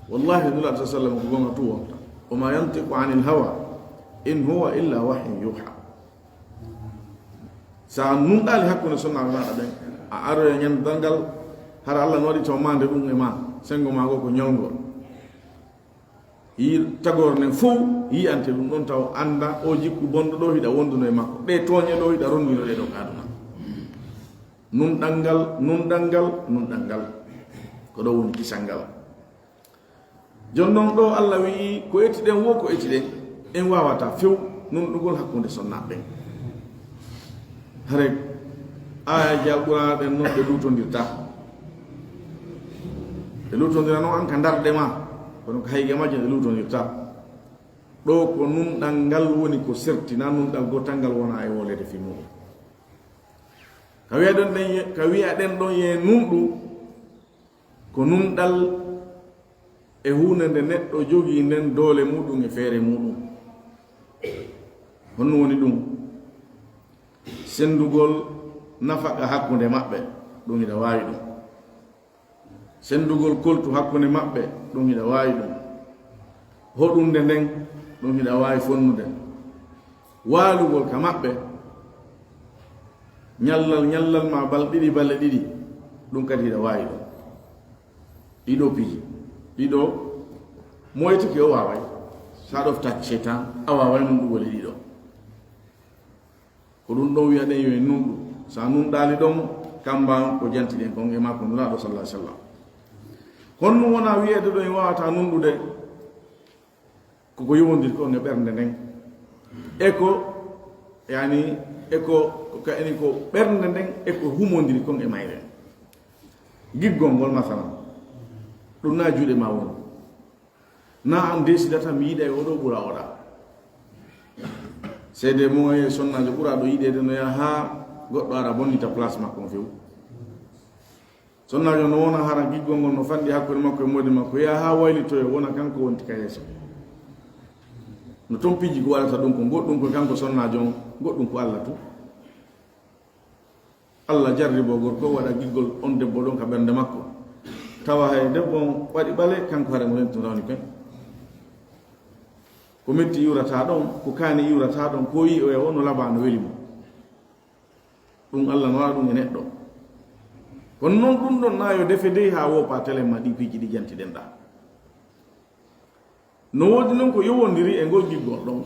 Wallahi, Nulaaɗo sallallahu alaihi wasallam ko gonga tu wonta. "Wa ma yantiqu anil hawa, in huwa illa wahyun yuha." Sa nunɗaali hakkunde sonnaaɓe maaɗa ɓen, a aroya ñande darngal, hara Allah no waɗi taw maande ɗum e ma, senngo ma ngo ko ñolngol. Yi tagoore nden fow yi'ante ɗum ɗon taw annda o jikku bonɗo ɗo hiɗa wonduno e makko. Ɗe tooñe ɗo hiɗa ronduno ɗe ɗo ka aduna. Nunɗal ngal, nunɗal ngal, nunɗal ngal. Ko ɗo woni kisal ngal. Jooni non ɗo Allah wi'i ko etiɗen wo ko etiɗen, en waawataa few nunɗugol hakkunde sonnaaɓe ɓen. Hare aayaaji Alqur'aana ɗen non ɗe luutondirtaa. Ɗe luutondira non an ka ndarɗe maa, kono ka hayge majje ɗe luutondirtaa. Ɗo ko nunɗal ngal woni ko serti, naa nunɗal gootal ngal wonaa e wooleede fii muuɗum. Ka wi'aɗen ɗen ye-, ka wi'aɗen ɗon ye nunɗu, ko nunɗal e huunde nde neɗɗo jogii nden doole muuɗum e feere muuɗum. Honno woni ɗum? Senndugol nafaqa hakkunde maɓɓe, ɗum hiɗa waawi ɗum. Senndugol koltu hakkunde maɓɓe, ɗum hiɗa waawi ɗum. Hoɗunde nden, ɗum hiɗa waawi fonnude. Waalugol ka maɓɓe, ñallal, ñallal ma bal ɗiɗi, balle ɗiɗi, ɗum kadi hiɗa waawi ɗum. Ɗiɗo piiji, ɗiɗo mo etike o waaway. Sa ɗoftaaki seytan, a waaway nunɗugol e ɗiɗo. Ko ɗum ɗon wi'aɗen yo en nunɗu. Sa nunɗaali ɗon, kamba on ko jantiɗen kon e makko Nulaaɗo sallallahu alaihi wasallam. Kono ɗum wonaa wi'eede ɗo en waawataa nunɗude, ko ko yowondiri kon e ɓernde nden. E ko, yani, e ko, ko ka eni ko ɓernde nden, e ko humondiri kon e mayre. Giggol ngol, masalan, ɗum na juuɗe ma woni. Na an desidata mi yiɗay oɗo ɓura oɗa. Seede mo e sonnaajo ɓuraaɗo yiɗeede no yaha haa goɗɗo ara bonnita place makko on few. Sonnaajo no wona hara giggol ngol no fanɗi hakkunde makko e moodi makko, yaha haa waylitoyo, wona kanko wonti ka yeeso. No ton piiji ko waɗata ɗum ko goɗɗum ko kanko sonnaajo on, goɗɗum ko Allah tun. Allah jarriboo gorko, waɗa giggol on debbo ɗon ka ɓernde makko. Tawa hay debbo on waɗi ɓale, kanko hara mo rentu rawni pen. Ko metti iwrata ɗon, ko kaani iwrata ɗon, ko yi oya o no laba no weli mo. Ɗum Allah no waɗa ɗum e neɗɗo. Kono non ɗum ɗon na yo defe dey haa woopa telen ma ɗi piiji ɗi jantiɗen ɗa. No woodi non ko yowondiri e ngol giggol ɗon.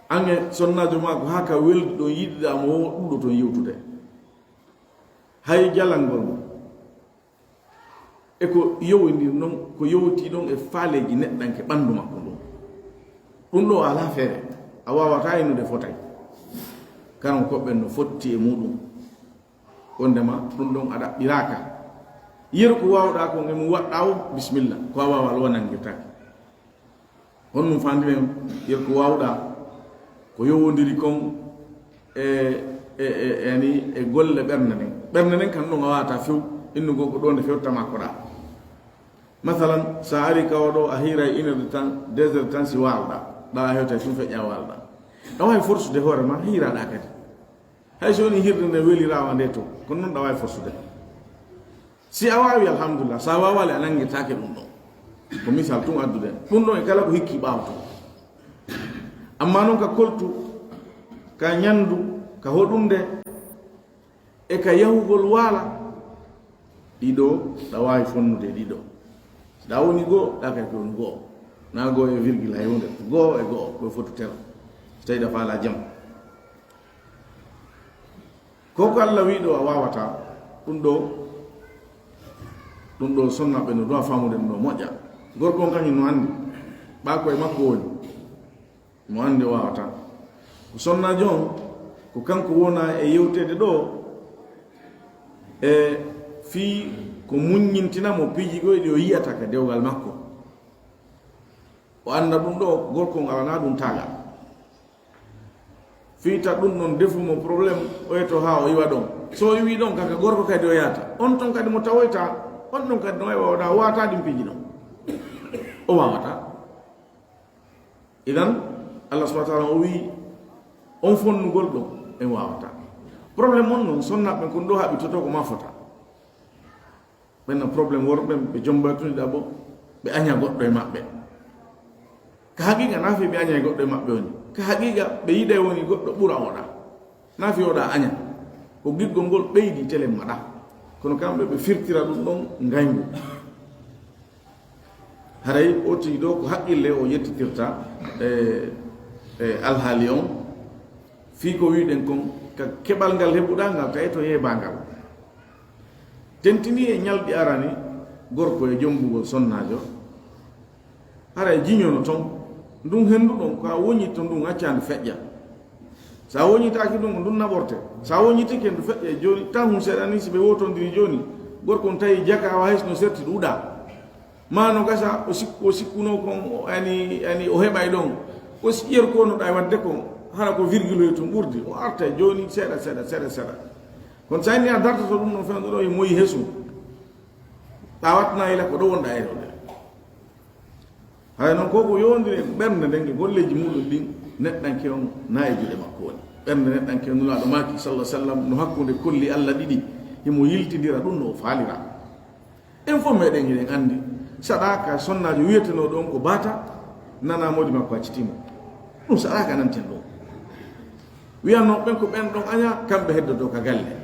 An e sonnaajo maa ko haa ka weldi ɗon yiɗiɗaa mo wo ɗuuɗo ton yewtude. Hay jalangol mo. E ko yowindiri non, ko yowti ɗon e faaleeji neɗɗanke ɓanndu makko ndun. Ɗum ɗo alaa feere, a waawataa innude fotay. Kanon koɓɓen no fotti e muuɗum. Wondema ɗum ɗon a ɗaɓɓiraaka. Yeru ko waawɗaa kon e mum waɗɗaa o, bismilla. Ko a waawaa alwa nangirtaake. Honɗum faandiren yeru ko waawɗaa, ko yowondiri kon e, e, e, e, yani, e golle ɓernde nden. Ɓernde nden kan ɗon a waawataa few, innugol ko ɗo nde fewtama ko ɗaa. Masalan, sa ari ka oɗo, a hiiray une heure de temps, deux heures de temps si waalɗaa. Ɗa a hewtay tun feƴƴa waalɗaa. A waawi forsude hoore ma, hiiraɗaa kadi. Hay so woni hirde nde weliraama nde to, kono non ɗa waawi forsude. Si a waawi, alhamdulillah. Sa waawaali, a nanngirtaake ɗum ɗon. Ko misal tun addude. Ɗum ɗon e kala ko hikki ɓaawo tun. Amma non ka koltu, ka ñanndu, ka hoɗunde, e ka yahugol waala, ɗiɗo, ɗa waawi fonnude e ɗiɗo. Si ɗa woni goo, ɗa kadi ko woni goo. Na goo e virgule hay huunde. Goo e goo, ko foti tero. So tawi ɗa faala jam. Ko ko Allah wi'i ɗo a waawataa, ɗum ɗo, ɗum ɗo sonnaaɓe no du'a faamude ɗum ɗo moƴƴa. Gorko on kañum no anndi, ɓaa ko e makko woni. Mo anndi o waawataa. Ko sonnaajo on, ko kanko wona e yewteede ɗo, e fii ko muññintina mo piiji goy ɗi o yi'ata ka dewgal makko. O annda ɗum ɗo, gorko on alanaa ɗum taagal. Fii ta ɗum ɗon defu mo problème, o yeto haa o iwa ɗon. So o iwi ɗon, kaka gorko kadi o yaata. On ton kadi mo tawoyta, on ɗon kadi no wawi wawata, o waata ɗin piiji ɗon. O waawata. Idan, Allah subhanahu wa ta'ala o wi'i, on fonnugol ɗon, en waawata. Problème on non, sonnaaɓe ɓen kon ɗo haɓitoto ko ma fota. Ɓen na problème worɓe ɓen, ɓe jomba tuni ɗa bo, ɓe aña goɗɗo e maɓɓe. Ka haqiqa, na fi ɓe aña e goɗɗo e maɓɓe woni. Ka haqiqa, ɓe yiɗay woni goɗɗo ɓura oɗa. Na fi oɗa aña. Ko giggol ngol ɓeydi telen maɗa. Kono kamɓe ɓe firtira ɗum ɗon ngayngu. Haray o tigi ɗo ko haqqille o yettitirta e, e alhaali on. Fii ko wi'uɗen kon, ka keɓal ngal heɓuɗaa ngal, tawi to yeebangal. Tentini e ñalɗi arani, gorko e jombugol sonnaajo, haray jiñono ton, ndun henndu ɗon, ko a woñitto ndun, acca ndu feƴƴa. So a woñitaaki ɗun, ko ndun naɓorte. So a woñitike, ndu feƴƴay. Jooni, tan hun seeɗa ni, si ɓe wootondiri jooni, gorko on tawi jaka wa hay si no serti ɗuuɗa. Maa no gasa, o sikku, o sikkunoo kon, o ani, ani o heɓay ɗon. Ko si yeru ko no ɗay waɗde kon, hara ko virgule tun ɓurdi. O artay jooni seeɗa, seeɗa, seeɗa, seeɗa. Kono so a inni a dartoto ɗun ɗon fewndo ɗo, e moyi heesu. Ɗa watna ila ko ɗo wonɗa e ɗo. Haya non, ko ko yowondiri e ɓernde nden e golleeji muɗum ɗin, neɗɗanke on na e juuɗe makko woni. Ɓernde neɗɗanke on, Nulaaɗo maaki, sallallahu alaihi wasallam, no hakkunde kolli Allah ɗiɗi, himo yiltindira ɗum no o faalira. En fof meɗen hiɗen anndi, saɗaaka sonnaajo wiyetenooɗo on ko baata, nana moodi makko accitiima. Ɗum saɗaaka nanten ɗum. Wiyanoo ɓen ko ɓen ɗon aña, kamɓe heddoto ka galle.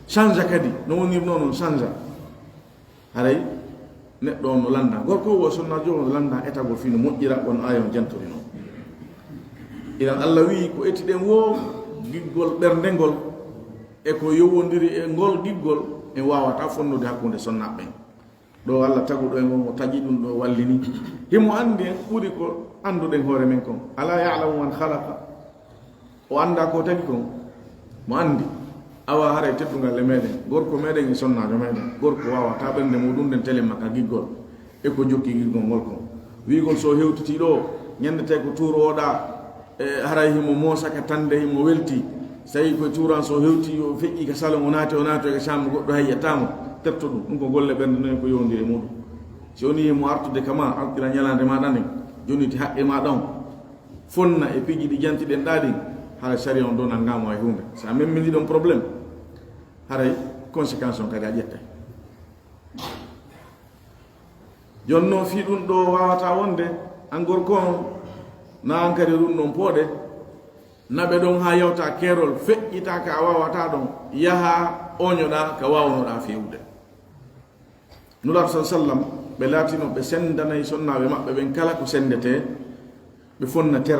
Change kadi, no wonirnoo non change. Haray neɗɗo on no lannda, gorko o, sonnaajo o no lannda etagol fii no moƴƴira, won aaya on jantorino. Iran Allah wi'i ko etiɗen woo, giggol ɓernde ngol, e ko yowondiri e ngol giggol, en waawata fonnude hakkunde sonnaaɓe ɓen. Ɗo Allah taguɗo en on, o tagi ɗum ɗo wallini. Himo anndi en ɓuri ko annduɗen hoore men kon. Alaa ya'lamu man khalaqa. O annda ko tagi kon. Mo anndi. Awa haray teddungal e meɗen. Gorko meɗen e sonnaajo meɗen. Gorko waawata ɓernde muɗum nden telemma ka giggol. E ko jokki giggol ngol kon. Wi'ugol so hewtiti ɗo, ñande tawi ko tuurooɗa, e haray himo moosa ka tande, himo welti. So tawi ko tuuran so hewti, o feƴƴi ka salon, o naati, o naati ka caama goɗɗo, hay yettaamo, terto ɗum. Ɗum ko golle ɓernde non ko yowondiri e muɗum. Si woni himo artude ka ma, artira ñalaande maɗa nden, jonniti haqqe maɗa on. Fonna e piiji ɗi jantiɗen ɗa ɗin, haray sariya on ɗo nangaama e huunde. Sa memmini ɗon problème, haray conséquence on kadi a ƴettay. Jonno fii ɗum ɗo waawata wonde, an gorko on, na an kadi ɗum ɗon pooɗe, naɓe ɗon haa yawta keerol, feƴƴita ka a waawata ɗon, yaha oñoɗa ka waawnoɗa feewude. Nulaaɗo sal sallam, ɓe laatino ɓe sendanay sonnaaɓe maɓɓe ɓen kala ko sendetee, ɓe fonna ter,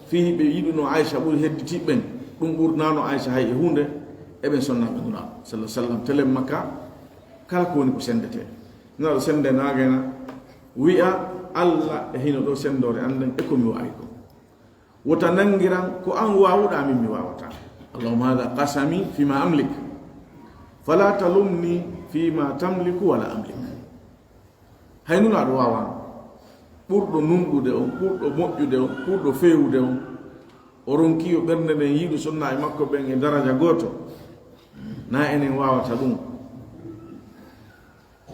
fii ɓe yiɗuno Aysa ɓuri hedditiiɓe ɓen, ɗum ɓurnano Aysa hay e huunde, e ɓen sonnaaɓe Nulaaɗo sal sallam, telen makka, kala ko woni ko sendetee. Nulaaɗo sende naagena, wi'a, Allah e hino ɗo sendoore an nden e ko mi waawi ko. Wota nangiran ko an waawuɗa min mi waawata. Allahumma hadha qasami fima amlik. Fala talumni fima tamliku wala amlik. Hay Nulaaɗo waawano. Ɓurɗo nunɗude on, ɓurɗo moƴƴude on, ɓurɗo feewude on. O ronki yo ɓernde nden yiɗu sonnaaɓe makko ɓen e daraja gooto. Na enen waawata ɗum.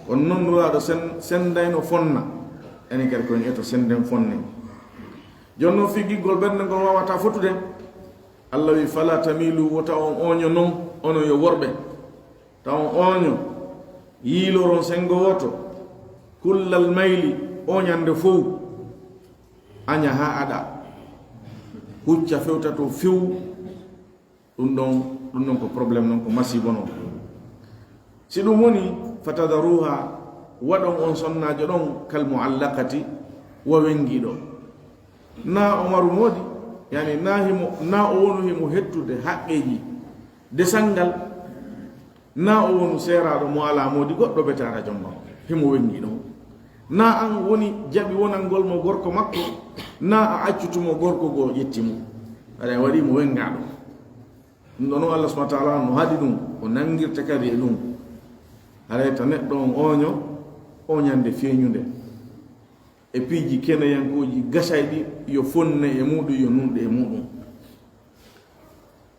Kono non Nulaaɗo sen-, sendayno fonna. Enen kadi ko en eto senden fonnen. Jooni non fii giggol ɓernde ngol waawata fotude. Allah wi, "Fala tamilu, wota on ooño non, onon yo worɓe. Ta on ooño, yiiloron sengo wooto. Kullal mayli, ooñande fow. Aña haa aɗa. Hucca fewta to few." Ɗum ɗon, ɗum ɗon ko problème non, ko masiibo non. Si ɗum woni, fatadaruha, waɗon on sonnaajo ɗon kal muallaqati, wa wengiiɗo. Na o maru moodi, yani na himo, na o wonu himo hettude haqqeeji desal ngal, na o wonu seeraaɗo mo alaa moodi goɗɗo betaara jomma, himo wengii ɗon. Na an woni jaɓi wonangol mo gorko makko, na a accutu mo gorko goo ƴetti mo. Aɗa waɗi mo wengaaɗo. Ɗum ɗon o Allah subhanahu wa ta'ala no haɗi ɗum, o nangirta kadi e ɗum. Haray ta neɗɗo on ooño, ooñande feeñunde. E piiji keneyankooji gasayɗi yo fonne e muɗum, yo nunɗe e muɗum.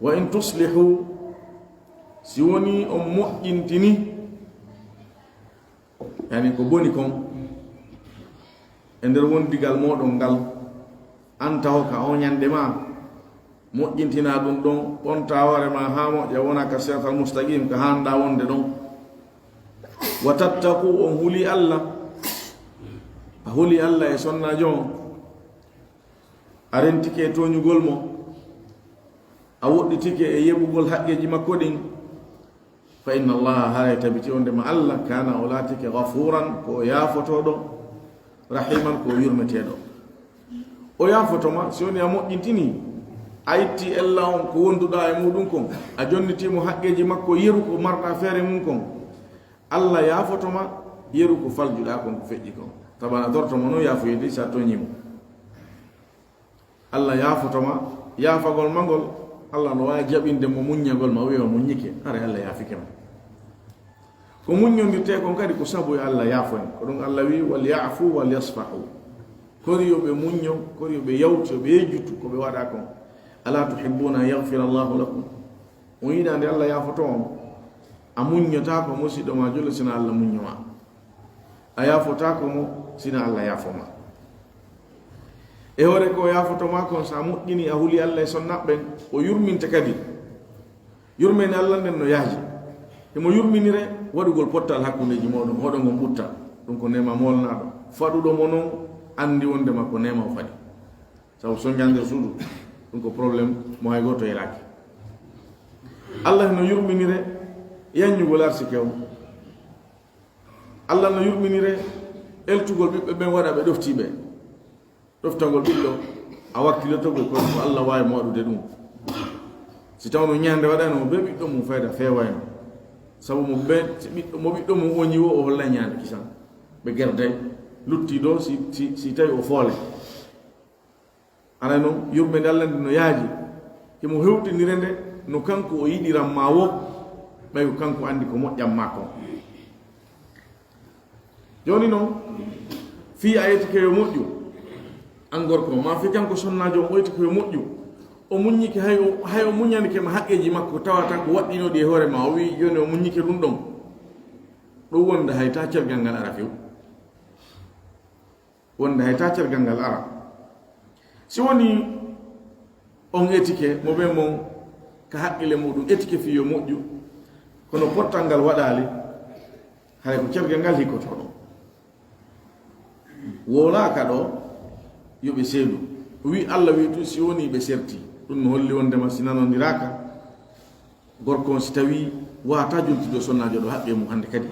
Wa in tuslihu, si woni on moƴƴintini, yani ko boni kon, e nder wondigal moɗon ngal, an taho ka ooñande ma, moƴƴintina ɗum ɗon, ɓonta hoore ma haa moƴƴa, wona ka siratal mustaqim, ka haanɗa wonde ɗon. Wa tattaqu, on huli Allah, a huli Allah e sonnaajo on, a rentike e tooñugol mo, a woɗɗitike e yeɓugol haqqeeji makko ɗin, fa inna Allaha, haray tabiti wonde ma Allah, kana, o laatike, ghafuran, ko o yaafotooɗo, rahiman, ko o yurmeteeɗo. O yaafoto ma, si woni a moƴƴintini, a itti ella on ko wonduɗa e muɗum kon, a jonniti mo haqqeeji makko yeru ko marɗa feere mum kon. Allah yaafoto ma, Yeru ko faljuɗaa kon, ko feƴƴi kon. Tabana torto mo non yaafoyde sa tooñii mo. Allah yaafoto ma, yaafagol ma ngol, Allah no waawi jaɓinde mo muññagol ma, o wiya o muññike, haray Allah yaafike ma. Ko muññondirtee kon kadi ko sabu e Allah yaafo en. Ko ɗum Allah wi'i, "Wal ya'fu wal yasfahu." Kori yo ɓe muñño, kori yo ɓe yawtu, yo ɓe yejjutu ko ɓe waɗa kon. "Ala tuhibbuna an yaghfira Allahu lakum?" On yiɗaa nde Allah yaafoto on? A muññotaako musiɗɗo ma julɗo sina Allah muñño ma. A yaafotaako mo sina Allah yaafo ma. E hoore ko o yaafoto ma kon, sa moƴƴini, a huli Allah e sonnaɓe ɓen, o yurminte kadi. Yurmeende Allah nden no yaaji. Himo yurminire waɗugol pottal hakkundeeji mooɗon, hoɗo ngon ɓutta. Ɗum ko neema moolnaaɗo. Faɗuɗo mo non anndi wondema ko neema o faɗi. Sabu soññande suudu, ɗum ko problème mo hay gooto yelaaki. Allah no yurminire yanñugol arsike on. Allah no yurminire eltugol ɓiɓɓe ɓen, waɗa ɓe ɗoftiiɓe. Ɗoftagol ɓiɗɗo, a wakkilotogol ko ko Allah waawi mo waɗude ɗum. Si tawno ñande waɗano mo be ɓiɗɗo mum, fayda feewayno. Sabu mo be, si ɓiɗɗo, mo ɓiɗɗo mum oñi wo, o hollay ñande kisan. Ɓe gerday, lutti ɗo si, si, si tawi o foole. Ana non, yurmeende Allah nde no yaaji. Himo hewtinire nde no kanko o yiɗiran ma wo, ɓay ko kanko anndi ko moƴƴan ma kon. Jooni non, fii a yetike yo moƴƴu, an gorko, ma fii kanko sonnaajo on o yetike yo moƴƴu, o muññike, hay o, hay o muñanike ma haqqeeji makko, tawata ko waɗɗinoɗi e hoore ma, o wi'i jooni o muññike ɗum ɗon. Ɗum wonde hay ta cergal ngal ara few. Wonde hay ta cergal ngal ara. Si woni on etike, mo ɓe mon ka haqqille muɗum etike fii yo moƴƴu, kono pottal ngal waɗaali, haray ko cergal ngal hikkoto ɗon. Wowlaaka ɗo, yo ɓe seedu. O wi'i, Allah wi'i tun, si woni ɓe serti, ɗum no holli wondema si nanondiraaka, gorko on, si tawi waata jontude sonnaajo ɗo haqqe mum hannde kadi,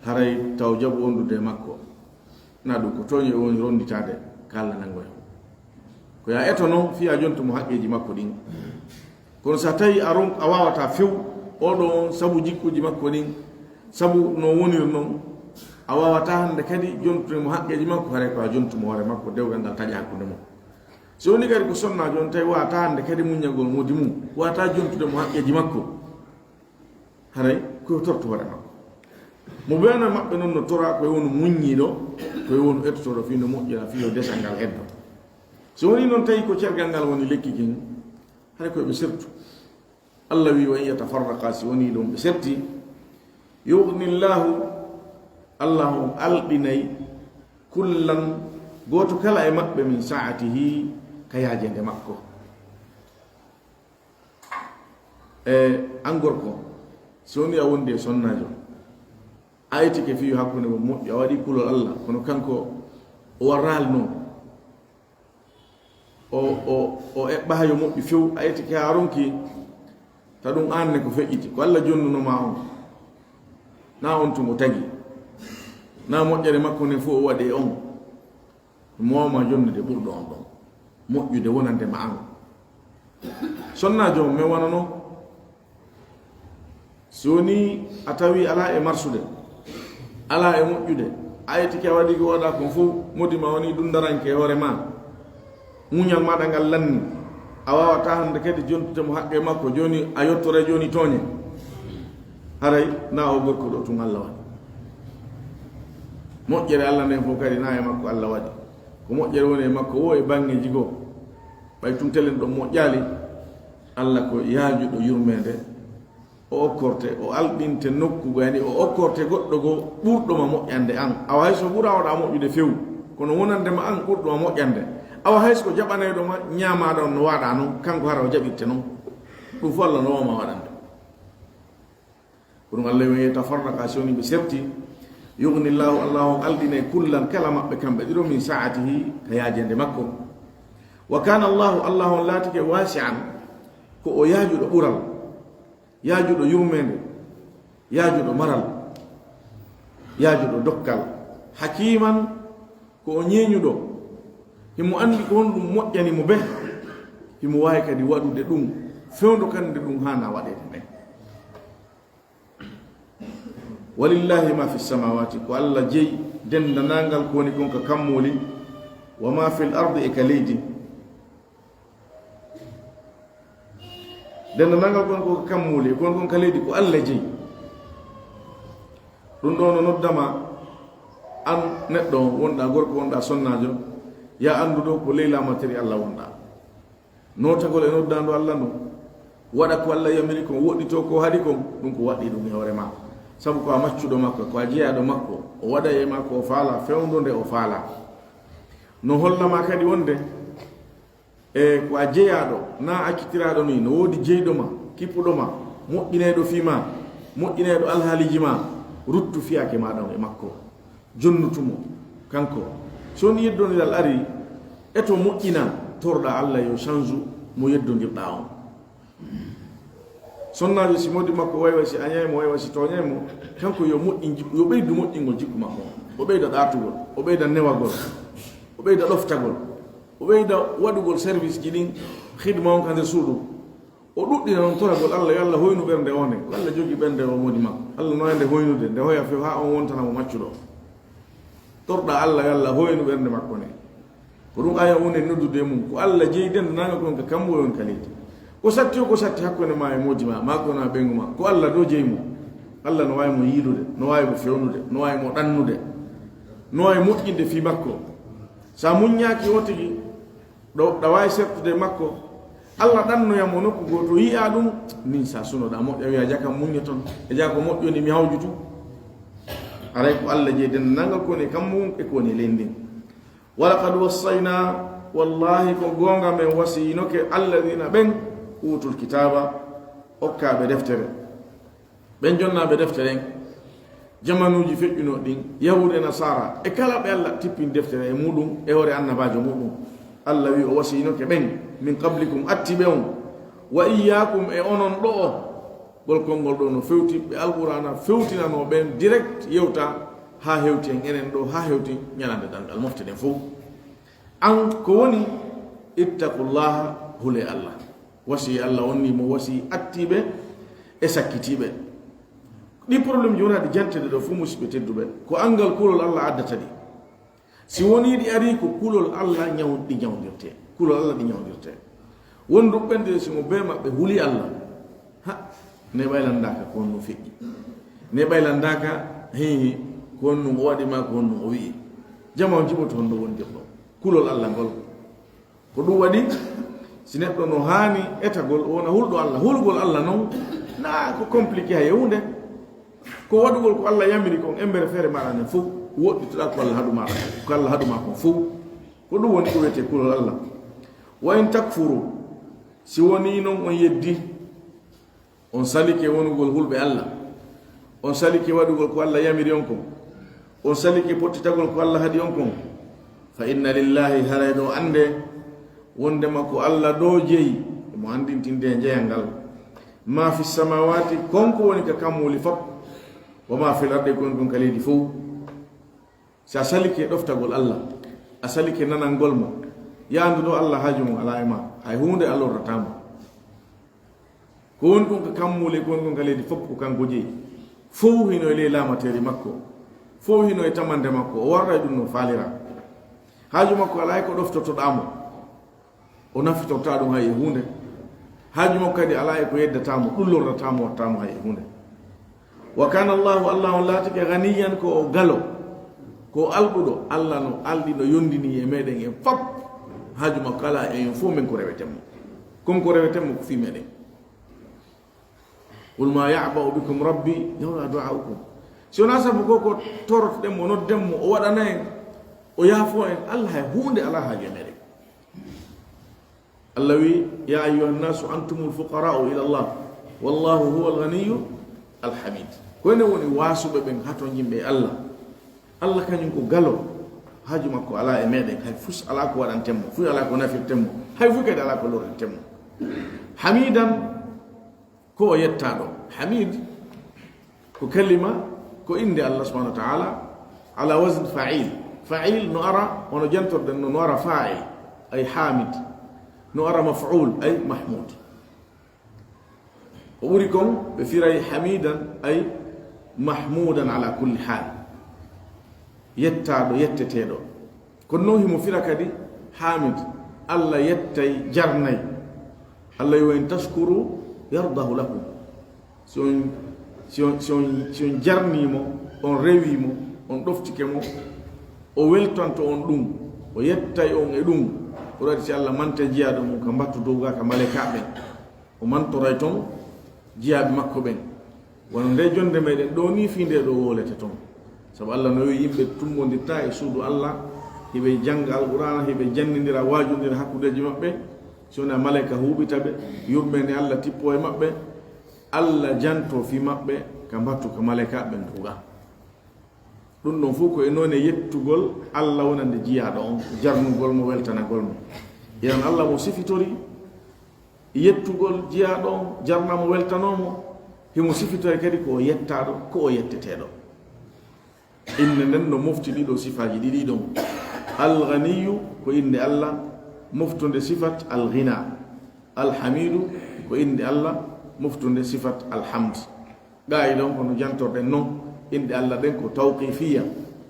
haray taw jaɓu wondude e makko. Na ɗum ko tooñe o woni ronditaade ka Allah nangoya. Ko ya eto non fii a jontu mo haqqeeji makko ɗin. Kono sa tawi a ron-, a waawata few oɗo on sabu jikkuuji makko ɗin, sabu no wonir non, a waawata hannde kadi jontude mo haqqeeji makko, haray ko a jontu mo hoore makko, dewgal ngal taƴa hakkunde mon. Si woni kadi ko sonnaajo on tawi waawata hannde kadi muññagol moodi mum, waawata jontude mo haqqeeji makko, haray ko yo tortu hoore makko. Mo ɓeeno e maɓɓe non no tora ko yo wonu muññiiɗo, ko yo wonu ettotooɗo fii no moƴƴina, fii yo desal ngal heddo. Si woni non tawi ko cergal ngal woni lekki kin, haray ko yo ɓe sertu. Allah wi'i, "Wa in yatafarraqa", si woni ɗum ɓe serti, "yughni Allahu", Allah on alɗinay, "kullan", gooto kala e maɓɓe, "min sa'atihi", ka yaajeende makko. E an gorko, si woni a wondi e sonnaajo, a etike fii hakkunde mon moƴƴu, a waɗi kulol Allah, kono kanko o warraali non. O, o, o eɓɓaa yo moƴƴu few, a etike haa ronki, ta ɗum aan ne ko feƴƴiti. Ko Allah jonnuno ma on. Na on tun o tagi. Na moƴƴere makko nden fow o waɗi e on. Mo waawa ma jonnude ɓurɗo on ɗon moƴƴude wonande ma an. Sonnaajo on, men wano non. Si woni a tawi alaa e marsude, alaa e moƴƴude, a etike a waɗi ko waɗa kon fow, moodi ma woni ɗum daranke e hoore ma, muñal maaɗa ngal lanni, a waawata hannde kadi jontude mo haqqe makko, jooni a yottoray jooni tooñe. Haray na o gorko ɗo tun Allah waɗi. Moƴƴere Allah nden fow kadi na e makko Allah waɗi. Ko moƴƴere woni e makko wo e baŋŋeeji goo. Ɓay tun telen ɗon moƴƴaali, Allah ko yaajuɗo yurmeende. O okkorte, o alɗinte nokku goo, yani o okkorte goɗɗo goo ɓurɗo ma moƴƴande an. Awa hay so ɓura oɗa moƴƴude few, kono wonande ma an ɓurɗo ma moƴƴande. Awa hay so ko jaɓanayɗo ma ñaamaaɗo on no waɗa non, kanko hara o jaɓirte non. Ɗum fof Allah no waawa ma waɗande. Ko ɗum Allah wi'i, "Tafarraqa", si woni ɓe serti, "yughni Allahu", Allah on alɗinay, "kullan", kala maɓɓe kamɓe ɗiɗo, "min sa'atihi", ka yaajeende makko. "Wa kana Allahu", Allah on laatike, "wasi'an", ko o yaajuɗo ɓural. Yaajuɗo yurmeende, yaajuɗo maral, yaajuɗo dokkal, hakiiman, ko o ñeeñuɗo, himo anndi ko honɗum moƴƴani mo bee, himo waawi kadi waɗude ɗum fewndo kannde ɗum haana waɗeede nden. Walillahi ma fi samawati, ko Allah jeyi denndaangal ko woni kon ka kammuuli, wa ma fil ardi, e ka leydi. Denndaangal kon ko ka kammuuli, kon kon ka leydi, ko Allah jeyi. Ɗum ɗo no noddama an neɗɗo on, wonɗa gorko, wonɗa sonnaajo, ya anndu ɗo ko ley laamateri Allah wonɗa. Nootagol e noddaandu Allah ndun, waɗa ko Allah yamiri kon, woɗɗitoo ko haɗi kon, ɗum ko waɗɗii ɗum e hoore maa. Sabu ko a maccuɗo makko, ko a jeyaaɗo makko, o waɗay e maa ko o faalaa, fewndo nde o faalaa. No holla maa kadi wonde, e ko a jeyaaɗo, naa accitiraaɗo nii, no woodi jeyɗo ma, kippuɗo ma, moƴƴinayɗo fii maa, moƴƴinayɗo alhaaliiji maa, ruttu fiyaake maaɗa on e makko. Jonnutu mo, kanko. So woni yeddondiral arii, eto moƴƴina, torɗaa Allah yo change mo yeddondirɗaa on. Sonnaajo, si moodi makko waywa, si añay mo, waywa si tooñay mo, kanko yo moƴƴin jikku, yo ɓeydu moƴƴingol jikku makko on. O ɓeyda ɗaatugol, o ɓeyda newagol, o ɓeyda ɗoftagol, o ɓeyda waɗugol service ji ɗin, xidma on ka nder suudu. O ɗuɗɗina noon toragol Allah, yo Allah hoynu ɓernde o nde. Ko Allah jogii ɓernde o moodi makko. Allah no wayde hoynude, nde hoya few haa on wontana mo maccuɗo. Torɗaa Allah, yo Allah hoynu ɓernde makko nde. Ko ɗum aya woni e noddude e mum. Ko Allah jeyi denndaangal kon ka kammu on ka leydi. Ko satti o, ko satti hakkunde ma e moodi ma, maa ko na ɓeyngu ma. Ko Allah ɗo jeyi mo. Allah no waawi mo yiilude, no waawi mo fewnude, no waawi mo ɗannude, no waawi moƴƴinde fii makko. Sa muññaaki o tigi, ɗo, ɗa waawi sertude e makko. Allah ɗannoya mo nokku goo to yi'a ɗum, nin sa sunoɗaa moƴƴa, wi'a, "Jaka muñño ton, e jaka ko moƴƴoni mi hawju tun." Aray ko Allah jeyi denndaangal ko woni e kammu e ko woni e leydi ndin. "Wa laqad wassayna, wallahi ko goonga men wasiyinoke alladina ɓen utul kitaaba, okkaaɓe deftere." Ɓen jonnaaɓe defte ɗen, jamanuuji feƴƴunooɗi ɗin, Yahuudu e Nasaara, e kala ɓe Allah tippini deftere e muɗum, e hoore annabaajo muɗum. Allah wi'i o wasiyinoke ɓen, min qablikum, atti ɓe on, wa iyyaakum, e onon ɗo o. Ɓol konngol ɗo no fewti, ɓe Alqur'aana fewtinanoo ɓen direct yewta, haa hewti en enen ɗo, haa hewti ñalande darngal mofte ɗen fow. An ko woni, ittaqullaha, hule Allah. Wasi Allah on ni mo wasi attiiɓe e sakkitiiɓe. Ɗi problème ji wona ɗi jantede ɗo fof, musidɓe tedduɓe, ko anngal kulol Allah addata ɗi. Si wonii ɗi arii, ko kulol Allah ñaw-, ɗi ñawndirtee. Kulol Allah ɗi ñawndirtee. Won duɓɓenɗe si mo bee maɓɓe huli Allah. Ha, ne ɓaylandaaka ko honno feƴƴi. Ne ɓaylandaaka, hi, hi, ko honno o waɗi ma, ko honno o wi'i. Jama on jiɓoto honno wondirɗo. Kulol Allah ngol. Ko ɗum waɗi, si neɗɗo no haani etagol, o wona hulɗo Allah. Hulgol Allah non, na ko compliqué hay e huunde. Ko waɗugol ko Allah yamiri kon, embere feere maaɗa nden fof, woɗɗitoɗaa ko Allah haɗu maaɗa, ko Allah haɗu maa kon fof. Ko ɗum woni ko wiyetee kulol Allah. Wa in takfuru, si wonii non on yeddi, on salike wonugol hulɓe Allah, on salike waɗugol ko Allah yamiri on kon, on salike pottitagol ko Allah haɗi on kon, fa inna lillahi, haray ɗo annde, wondema ko Allah ɗo jeyi, mo anndintinde e jeyal ngal, ma fi samawati, kon ko woni ka kammuuli fop, wa ma fil ardi, kon kon ka leydi fof. Si a salike ɗoftagol Allah, a salike nanangol mo, yaandu ɗo Allah haaju mum alaa e ma, hay huunde a lorrataa mo. Ko woni ɗum ko kammuuli, ko woni ɗum ka leydi fof, ko kanko jeyi. Fof hino e ley laamateeri makko, fof hino e tamande makko, o warra e ɗum no faalira. Haaju makko alaa e ko ɗoftotoɗaa mo. O nafitortaa ɗum hay e huunde. Haaju makko kadi alaa e ko yeddataa mo, ɗum lorrataa mo, waɗtaa mo hay e huunde. Wa kana Allahu, Allah on laatike, ganiyan, ko o galo, ko o alɗuɗo. Allah no alɗi, no yondini e meɗen en fop. Haaju makko alaa e en fof men ko reweten mo. Kon ko reweten mo ko fii meɗen. Qul ma ya'ba'u bikum rabbi lawla du'a'ukum. Si wonaa sabu ko, ko torotoɗen mo, nodden mo, o waɗana en, o yaafo en, Allah hay huunde alaa haaju e meɗen. Allah wi, "Ya ayyuhan nasu antumul fuqara'u ila Allah, wallahu huwal ghaniyyu al hamid." Ko enen woni waasuɓe ɓen, hatonjinɓe e Allah. Allah kañum ko galo, haaju makko alaa e meɗen, hay fus alaa ko waɗanten mo, fuy alaa ko nafirten mo, hay fuy kadi alaa ko lorrinten mo. Hamidan, ko o yettaaɗo. Hamid ko kalima, ko innde Allah subhanahu wa ta'ala, ala wazn fa'il. Fa'il no ara hono jantorɗen no, no ara fa'il, ay hamid. No ara maf'ul, ay mahmud. Ko ɓuri kon, ɓe firay hamidan, ay Mahmudan ala kulli hal, yettaaɗo, yetteteeɗo. Kono noon himo fira kadi hamid, Allah yettay, jarnay. Allah yo en tashkuru yardahu lakum. Si on, si on, si on, si on jarnii mo, on rewii mo, on ɗoftike mo, o weltanto on ɗum, o yettay on e ɗum. Ko waɗi si Allah manta jiyaaɗo mum ka mbattu dow ga ka malaykaaɓe ɓen, o mantoray ton jiyaaɓe makko ɓen. Wano nde jonde meɗen ɗo ni fii nde ɗo wolete ton. Sabu Allah no wi'i yimɓe tummbondirta e suudu Allah, hiɓe jannga Alqur'aana, hiɓe janndindira, waajundira hakkundeeji maɓɓe, si wonaa malayka huuɓita ɓe, yurmeende Allah tippo e maɓɓe, Allah janto fii maɓɓe ka mbattu ka malaykaaɓe ɓen dow ga. Ɗum ɗon fof ko e noone yettugol Allah wonande jiyaaɗo on, jarnugol mo, weltanagol mo. Iran Allah mo sifitori yettugol jiyaaɗo on, jarna mo, weltanoo mo, himo sifitoye kadi ko o yettaaɗo, ko o yetteteeɗo. Innde nden no mofti ɗiɗo sifaaji ɗiɗi ɗon. Al-Ghaniyu ko innde Allah moftunde sifat al-ghina. Al-Hamidu ko innde Allah moftunde sifat al-hamd. Gaa e ɗon ko no jantorɗen non, inɗe Allah ɗen ko tawqifiya,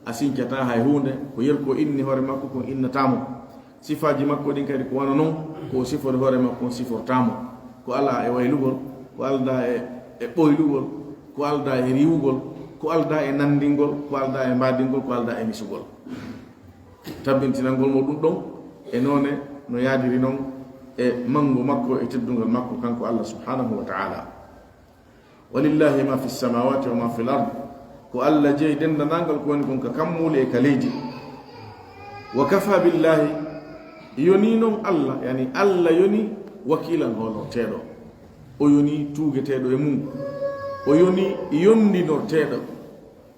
a sincataa hay huunde, ko yer ko inni hoore makko kon innataa mo. Sifaaji makko ɗin kadi ko wano non, ko o sifori hoore makko kon sifortaa mo. Ko alaa e waylugol, ko aldaa e, e ɓoylugol, ko aldaa e riiwugol, ko aldaa e nanndingol, ko aldaa e mbaadingol, ko aldaa e misugol. Tabbintinangol mo ɗum ɗon e noone no yaadiri non e manngu makko e teddungal makko kanko Allah subhanahu wa ta'ala. Walillahi ma fi samawati wa ma fil ard. Ko Allah jeyi denndaangal ko woni kon ka kammuuli e ka leydi. Wa kafa billahi, yonii non Allah, yani Allah yonii wakiilan hoolorteeɗo. O yonii tuugeteeɗo e mum. O yonii yondinorteeɗo.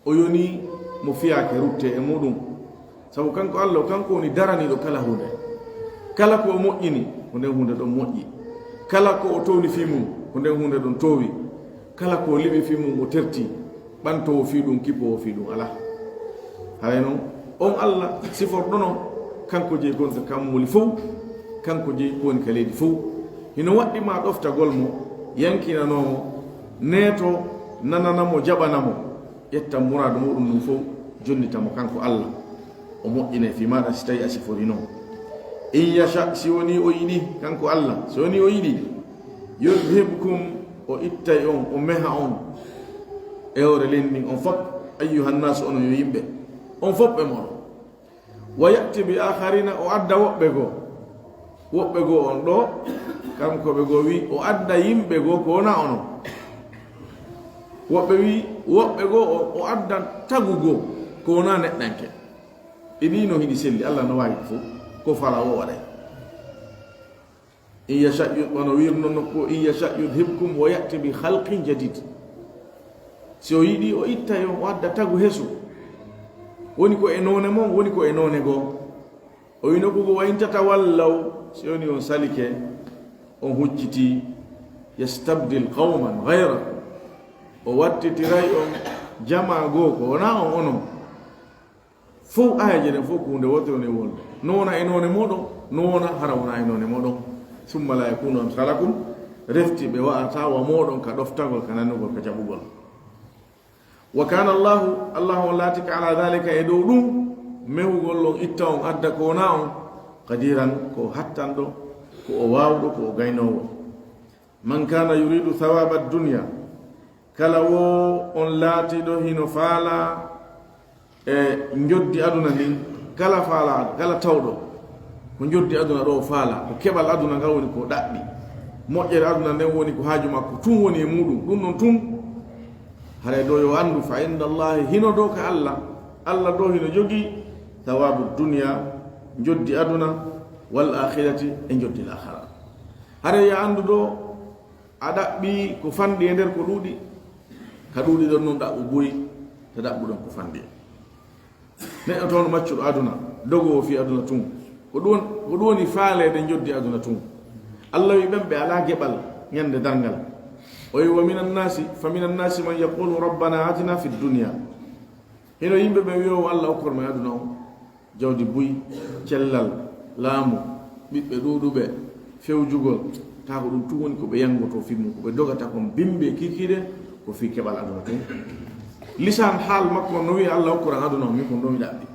O yonii mo fiyaake ruttee e muɗum. Sabu kanko Allah, kanko woni daraniiɗo kala huunde. Kala ko o moƴƴini, ko nden huunde ɗon moƴƴi. Kala ko o towni fii mum, ko nden huunde ɗon toowi. Kala ko o liɓi fii mum, o terti. Ɓantoowo fii ɗum, kippoowo fii ɗum alaa. Haray non, on Allah siforɗono, kanko jeyi ko woni ka kammuuli fow, kanko jeyi ko woni ka leydi fow. Hino waɗɗi ma ɗoftagol mo, yankinanoo mo, neeto, nanana mo, jaɓana mo. Ƴetta muraadu muɗum ndum fow, jonnita mo kanko Allah. O moƴƴinay fii maaɗa si tawii a siforii non. In yasha, si wonii o yiɗi, kanko Allah, si wonii o yiɗi, yudhibkum, o ittay on, o meha on e hoore leydi ndin, on fof, ayyuhan naasu, onon yo yimɓe, on fof ɓe moɗon. Wa ya'ti bi akharina, o adda woɓɓe goo. Woɓɓe goo on ɗoo, kanko ɓe goo wi'i, o adda yimɓe goo ko wonaa onon. Woɓɓe wi'i, woɓɓe goo o, o addan tagu goo ko wonaa neɗɗanke. Ɗiɗi no hiɗi selli, Allah no waawi ɗum fof. Ko fala o waɗay. In yasha yu-, wano wiirno nokku, in yasha yudhibkum wa ya'ti bi khalqin jadid. Si o yiɗi, o itta e on, o adda tagu hesu. Woni ko e noone mon, woni ko e noone goo. O wi'i nokku goo, wa in tatawallaw, si woni on salike, on hucciti, yastabdil qawman ghayrakum. O wattitiray on jamaa goo ko wonaa on onon. Fow aayeeje ɗen fow ko huunde wootere woni wolde. No wona e noone mooɗon, no wona hara wona e noone mooɗon. Summa la yakunu amsalakum, refti ɓe wa'ataa wa mooɗon ka ɗoftagol, ka nanugol, ka jaɓugol. Wa kana Allahu, Allahu on laatike ala dhalika e dow ɗum, mehugol on, itta on, adda ko wonaa on, qadiran, ko o hattanɗo, ko o waawɗo, ko o gaynoowo. Man kana yuridu thawaba dunya, kala wo on laatiiɗo hino faala e njoddi aduna ndin, kala faala, kala tawɗo ko njoddi aduna ɗo faala, ko keɓal aduna ngal woni ko ɗaɓɓi, moƴƴere aduna nden woni ko haaju makko tun woni e muɗum, ɗum ɗon tun, haray ɗo yo anndu, fa inda Allahi, hino ɗo ka Allah, Allah ɗo hino jogii thawabu dunya, njoddi aduna, wal akhirati, e njoddi laakhara. Haray yo anndu ɗo, a ɗaɓɓi ko fanɗi e nder ko ɗuuɗi, ka ɗuuɗi ɗon non ɗaɓɓu buy, te ɗaɓɓuɗon ko fanɗi. Neɗɗo toon maccuɗo aduna, dogoowo fii aduna tun. Ko ɗum, ko ɗum woni faaleede njoddi aduna tun. Allah wi'i ɓen ɓe alaa geɓal ñande darngal. O wi'i, "Wa minan naasi, fa minan naasi man yaqulu rabbana atina fid dunya." Hino yimɓe ɓe wi'oowo Allah okkor men aduna on. Jawdi buy, cellal, laamu, ɓiɓɓe ɗuuɗuɓe, fewjugol, taa ko ɗum tun woni ko ɓe yanngotoo fii mum, ko ɓe dogata kon bimbi e kiikiiɗe, ko fii keɓal aduna tun. Lisan haal makko on no wi'i, "Allah hokkuran aduna on, min kon ɗon mi ɗaɓɓi."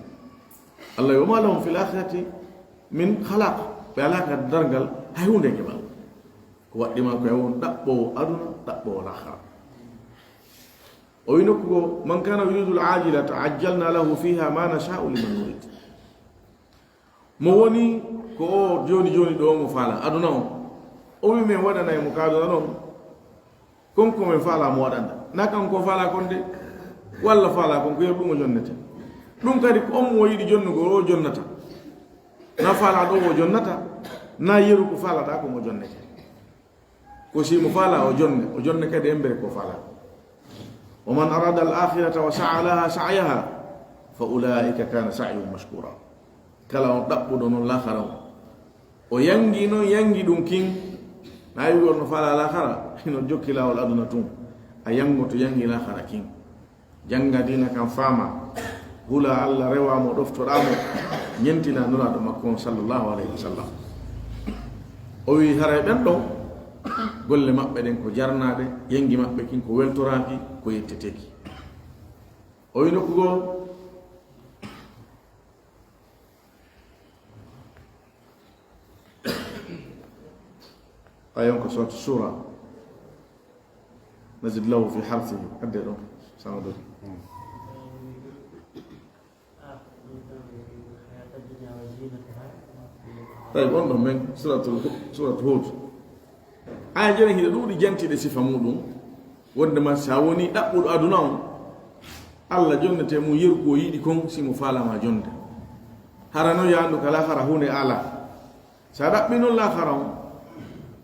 Allah wi'i, "Wa ma lahum fil akhirati min khalaq." Ɓe alaa ka darngal hay huunde e keɓal. Ko waɗɗi ma ko e won ɗaɓɓoowo aduna, ɗaɓɓoowo laakhara. O wi nokku goo, "Man kana yuridu al-ajilata ajjalna lahu fiha ma nasha'u liman nurid." Mo woni ko o jooni jooni ɗo mo faala aduna on, o wi men waɗanay mo ka aduna ɗon kon ko men faala mo waɗanda. Na kan ko faala kon de, walla faala kon ko yeru ɗum o jonnete. Ɗum kadi ko on mo yiɗi jonnugol o jonnata. Na faala ɗo o jonnata, na yeru ko faala ɗa ko mo jonnete. Ko si mo faala o jonne, o jonne kadi embere ko faala. "Wa man arada al-akhirata wa sa'a laha sa'yaha fa ulaika kana sa'yuhum mashkura." Kala on ɗaɓɓuɗo non laakhara on, o yangi non yangi ɗum kin, na wi'ugol no faala laakhara, hino jokki laawol aduna tun, a yangoto yangi laakhara kin. Jannga diina kan faama, hula Allah, rewa mo, ɗoftoɗa mo, ñentina Nulaaɗo makko on sallallahu alayhi wa sallam. O wi haray ɓen ɗon, golle maɓɓe ɗen ko jarnaaɗe, yengi maɓɓe kin ko weltoraaki, ko yetteteeki. O wi nokku goo, ayon ko sourate Shura. Nazid lahu fi harsihi. Adde ɗon, sama ɗon. Tawi on ɗon men, suratul Hu-, surat Hud. Aya jene hiɗa ɗuuɗi jantiɗe sifa muɗum. Wonde ma sa woni ɗaɓɓuɗo aduna on, Allah jonnete mum yeru ko yiɗi kon si mo faalama jonde. Hara no yaandu ka laakhara huunde ala. Sa ɗaɓɓi non laakhara on,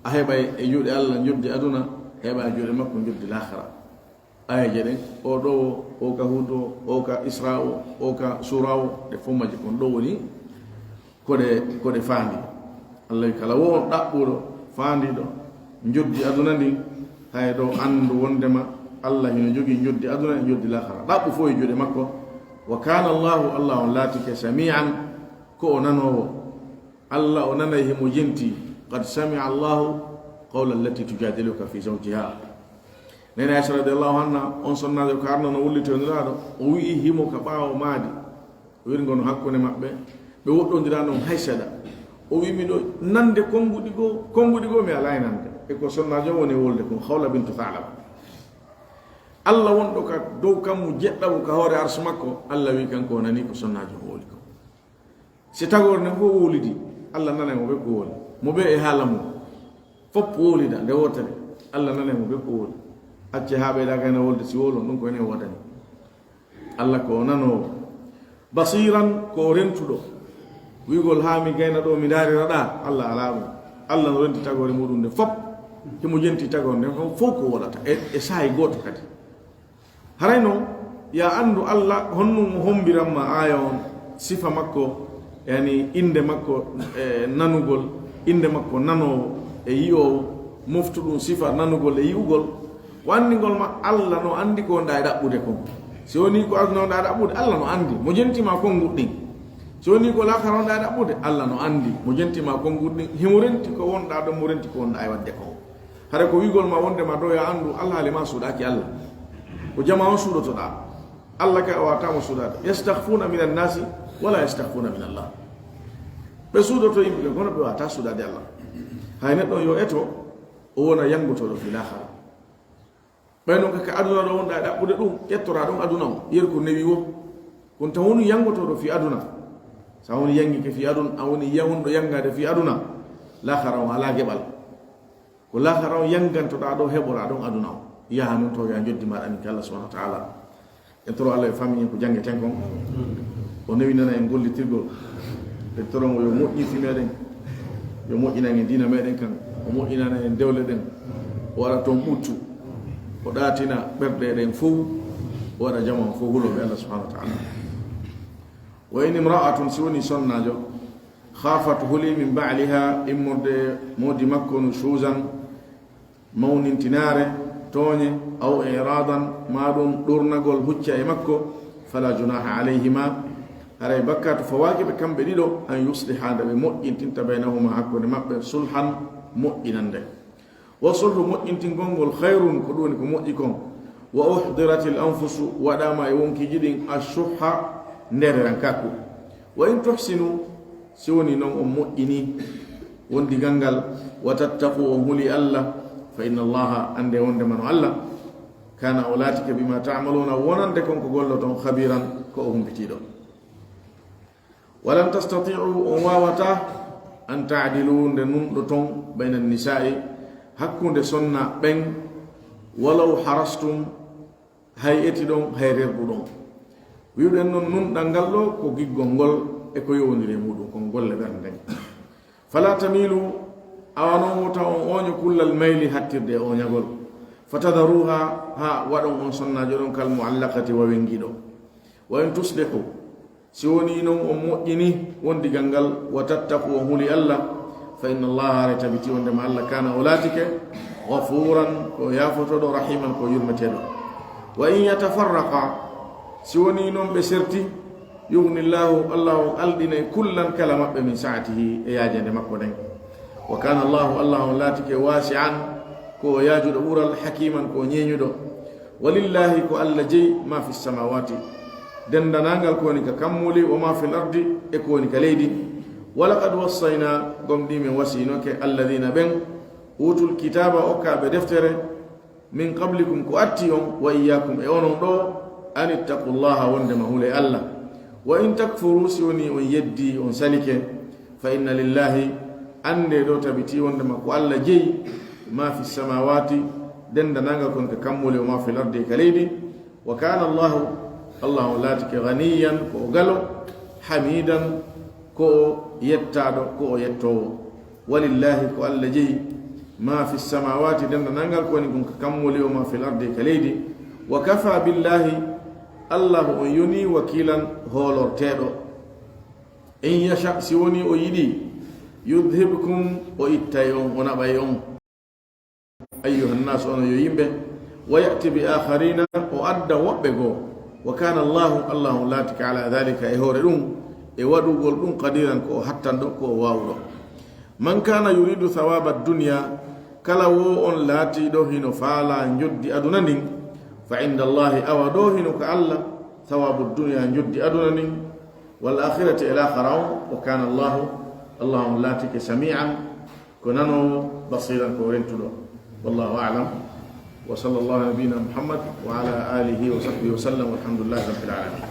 a heɓay e juuɗe Allah njoddi aduna, heɓa e juuɗe makko njoddi laakhara. Ayaje ɗen, o ɗo o, o ka Hud o, o ka Isra o, o ka Sura o, ɗe fof majje kon ɗo woni ko ɗe, ko ɗe faandi. Allah wi kala wo on ɗaɓɓuɗo, faandiɗo, njoddi aduna ndin, hay ɗo anndu wondema Allah hino jogii njoddi aduna e njoddi laakhara. Ɗaɓɓu fof e juuɗe makko. Wa kana Allahu, Allah on laatike sami'an, ko o nanoowo. Allah o nanay himo jenti, "Qad sami'a Allahu qawla allati tujadiluka fi zawjiha." Nene Aisha radiyallahu anha, on sonnaajo ko arno no wulliti e Nulaaɗo, o wi'i himo ka ɓaawo maadi, wirngo no hakkunde maɓɓe, ɓe woɗɗondira non hay seɗa. O wi'i, "Miɗo nande konnguɗi goo, konnguɗi goo mi alaa e nande." E ko sonnaajo woni e wolde kon, Khawla bintu Tha'laba. Allah wonɗo ka dow kammu jeɗɗaɓo ka hoore arsu makko, Allah wi'i kanko o nani ko sonnaajo o woli ko. Si tagoore nden fof wowlidi, Allah nanay mo ɓe ko wowli. Mo ɓe e haala mum. Fof wowlida nde wootere, Allah nanay mo ɓe ko wowli. Acce haa ɓeyda gayna wolde si wowlon ɗum ko enen woodani. Allah ko o nanoowo. Basiran, ko o rentuɗo. Wi'ugol haa mi gayna ɗo mi ndaarira ɗa, Allah alaa ɗum. Allah no renti tagoore muɗum nde fof. Himo jenti tagoore nden fof ko wowlata. E, e saa'i gooto kadi. Haray non, ya anndu Allah, honɗum o hombiran ma aaya on, sifa makko, yani innde makko, e, nanugol, innde makko nanoowo e yi'oowo, moftu ɗum sifa nanugol e yi'ugol. Ko anndingol ma Allah no anndi ko wonɗa e ɗaɓɓude kon. Si woni ko aduna wonɗa e ɗaɓɓude, Allah no anndi. Mo jenti ma konnguɗi ɗin. Si woni ko laakhara wonɗa e ɗaɓɓude, Allah no anndi. Mo jenti ma konnguɗi ɗin, himo renti ko wonɗa ɗon, mo renti ko wonɗa e waɗde kon. Hara ko wi'ugol ma wondema ɗo ya anndu, alhaali ma suuɗaaki Allah. Ko jama on suuɗotoɗaa. Allah kay o waawata mo suuɗaade. "Yastakhfuna minan nasi wala yastakhfuna min Allah." Ɓe suuɗoto yimɓe ɓe, kono ɓe waawata suuɗaade Allah. Hay neɗɗo yo eto, o wona yanngotooɗo fii laakhara. Ɓay non ka, ka aduna ɗo wonɗa e ɗaɓɓude ɗum, ƴettora ɗum aduna on, yeru ko newi wo. Kono taw woni yanngotooɗo fii aduna. Sa woni yanngike fii aduna, a woni ya-, wonɗo yanngaade fii aduna, laakhara on alaa geɓal. Ko laakhara on yanngantoɗaa ɗo, heɓoraa ɗon aduna on. Yaha non taw ya njoddi maaɗa ndin ka Allah subhanahu wa ta'ala. En toro Allah e famille en ko janngeten kon. O newinana en gollitirgol. En toro mo yo moƴƴin fii meɗen. Yo moƴƴinan en diina meɗen kan. O moƴƴinana en dewle ɗen. O waɗa toon ɓuttu. O ɗaatina ɓerɗe ɗen fow. O waɗa jama on fow hulooɓe Allah subhanahu wa ta'ala. Wa in imra'atun, si woni sonnaajo, khafat, huli, min ba'liha, immorde moodi makko, nushuzan, mawnintinaare, tooñe, aw i'radan, maa ɗum ɗuurnagol hucca e makko, fala junaha alayhima, haray bakkaatu fawaaki ɓe kamɓe ɗiɗo, an yusliha, nde ɓe moƴƴintinta, baynahuma, hakkunde maɓɓe, sulhan, moƴƴinande. Wa sulhu, moƴƴintingol ngol, khayrun, ko ɗum woni ko moƴƴi kon. Wa uhdiratil anfusu, waɗaama e wonkiiji ɗin, ashuhha, ndeererankaaku. Wa in tuhsinu, si woni non on moƴƴini wondigal ngal, wa tattaqu, on huli Allah, fa inna Allaha, annde wondema no Allah, kana, o laatike, bima ta'maluna, wonande kon ko golloton, khabiran, ko o humpitiiɗo. Walan tastati'u, on waawataa, an ta'dilu, nde nunɗoton, bayna nisaa'i, hakkunde sonna ɓen, walaw harastum, hay etiɗon, hay rerɗuɗon. Wi'uɗen non nunɗal ngal ɗo ko giggol ngol e ko yowondiri e muɗum, kon golle ɓernde nden. Fala tamilu, awa non wota on ooño kullal mayli hattirde e ooñagol. Fatadharuha, ha waɗon on sonnaajo ɗon kal mu'allaqati, wa wengiiɗo. Wa in tuslihu, si woni non on moƴƴini wondigal ngal, wa tattaqu, on huli Allah, fa inna Allaha, haray tabiti wondema Allah, kana, o laatike, ghafuran, ko yaafotooɗo, rahiman, ko yurmeteeɗo. Wa in yatafarraqa, si woni non ɓe serti, yughni Allahu, Allah on alɗinay, kullan, kala maɓɓe, min sa'atihi, e yaajande makko nden. Wa kana Allahu, Allah on laatike, wasi'an, ko o yaajuɗo ɓural, hakiman, ko o ñeeñuɗo. Walillahi, ko Allah jeyi, ma fi samawati, dendanangal ko woni ka kammuli, wa ma fil ardi, e ko woni ka leydi. Wa laqad wassayna, gomɗii men wasiyinoke, alladhina, ɓen, utul kitaba, okkaaɓe deftere, min qablikum, ko atti on, wa iyyakum, e onon ɗo, an ittaqullaha, wondema hulee Allah. Wa in takfuru, si woni on yeddi, on salike, fa inna lillahi, annde ɗo tabiti wondema ko Allah jeyi, ma fi samawati, dendanangal kon ka kammuli, wa ma fil ardi, e ka leydi. Wa kana Allahu, Allah on laatike, ghaniyan, ko o galo, hamidan, ko o yettaaɗo, ko o yettoowo. Walillahi, ko Allah jeyi, ma fi samawati, dendanangal ko woni kon ka kammuli, wa ma fil ardi, e ka leydi. Wa kafa billahi, Allah on yoni wakilan, hoolorteeɗo. In yasha, si woni o yiɗi, yudhibkum, o ittay on, o naɓay on. Ayyuhan nasu, onon yo yimɓe, wa ya'ti bi akharina, o adda woɓɓe goo. Wa kana Allahu, Allah on laatike, ala dhalika, e hoore ɗum, e waɗugol ɗum, qadiran, ko o hattanɗo, ko o waawuɗo. Man kana yuridu thawaba dunya, kala wo on laatiiɗo hino faala njoddi aduna ndin, fa inda Allahi, awa ɗo hino ka Allah, thawabu dunya, njoddi aduna ndin, wal akhirati, e laakhara on, wa kana Allahu, Allah on laatike, sami'an, ko nanoowo, basiran, ko o rentuɗo. Wallahu a'lam. Wa sallallahu ala nabiyyina Muhammad wa ala alihi wa sahbihi wa sallam, walhamdulillahi rabbil alamin.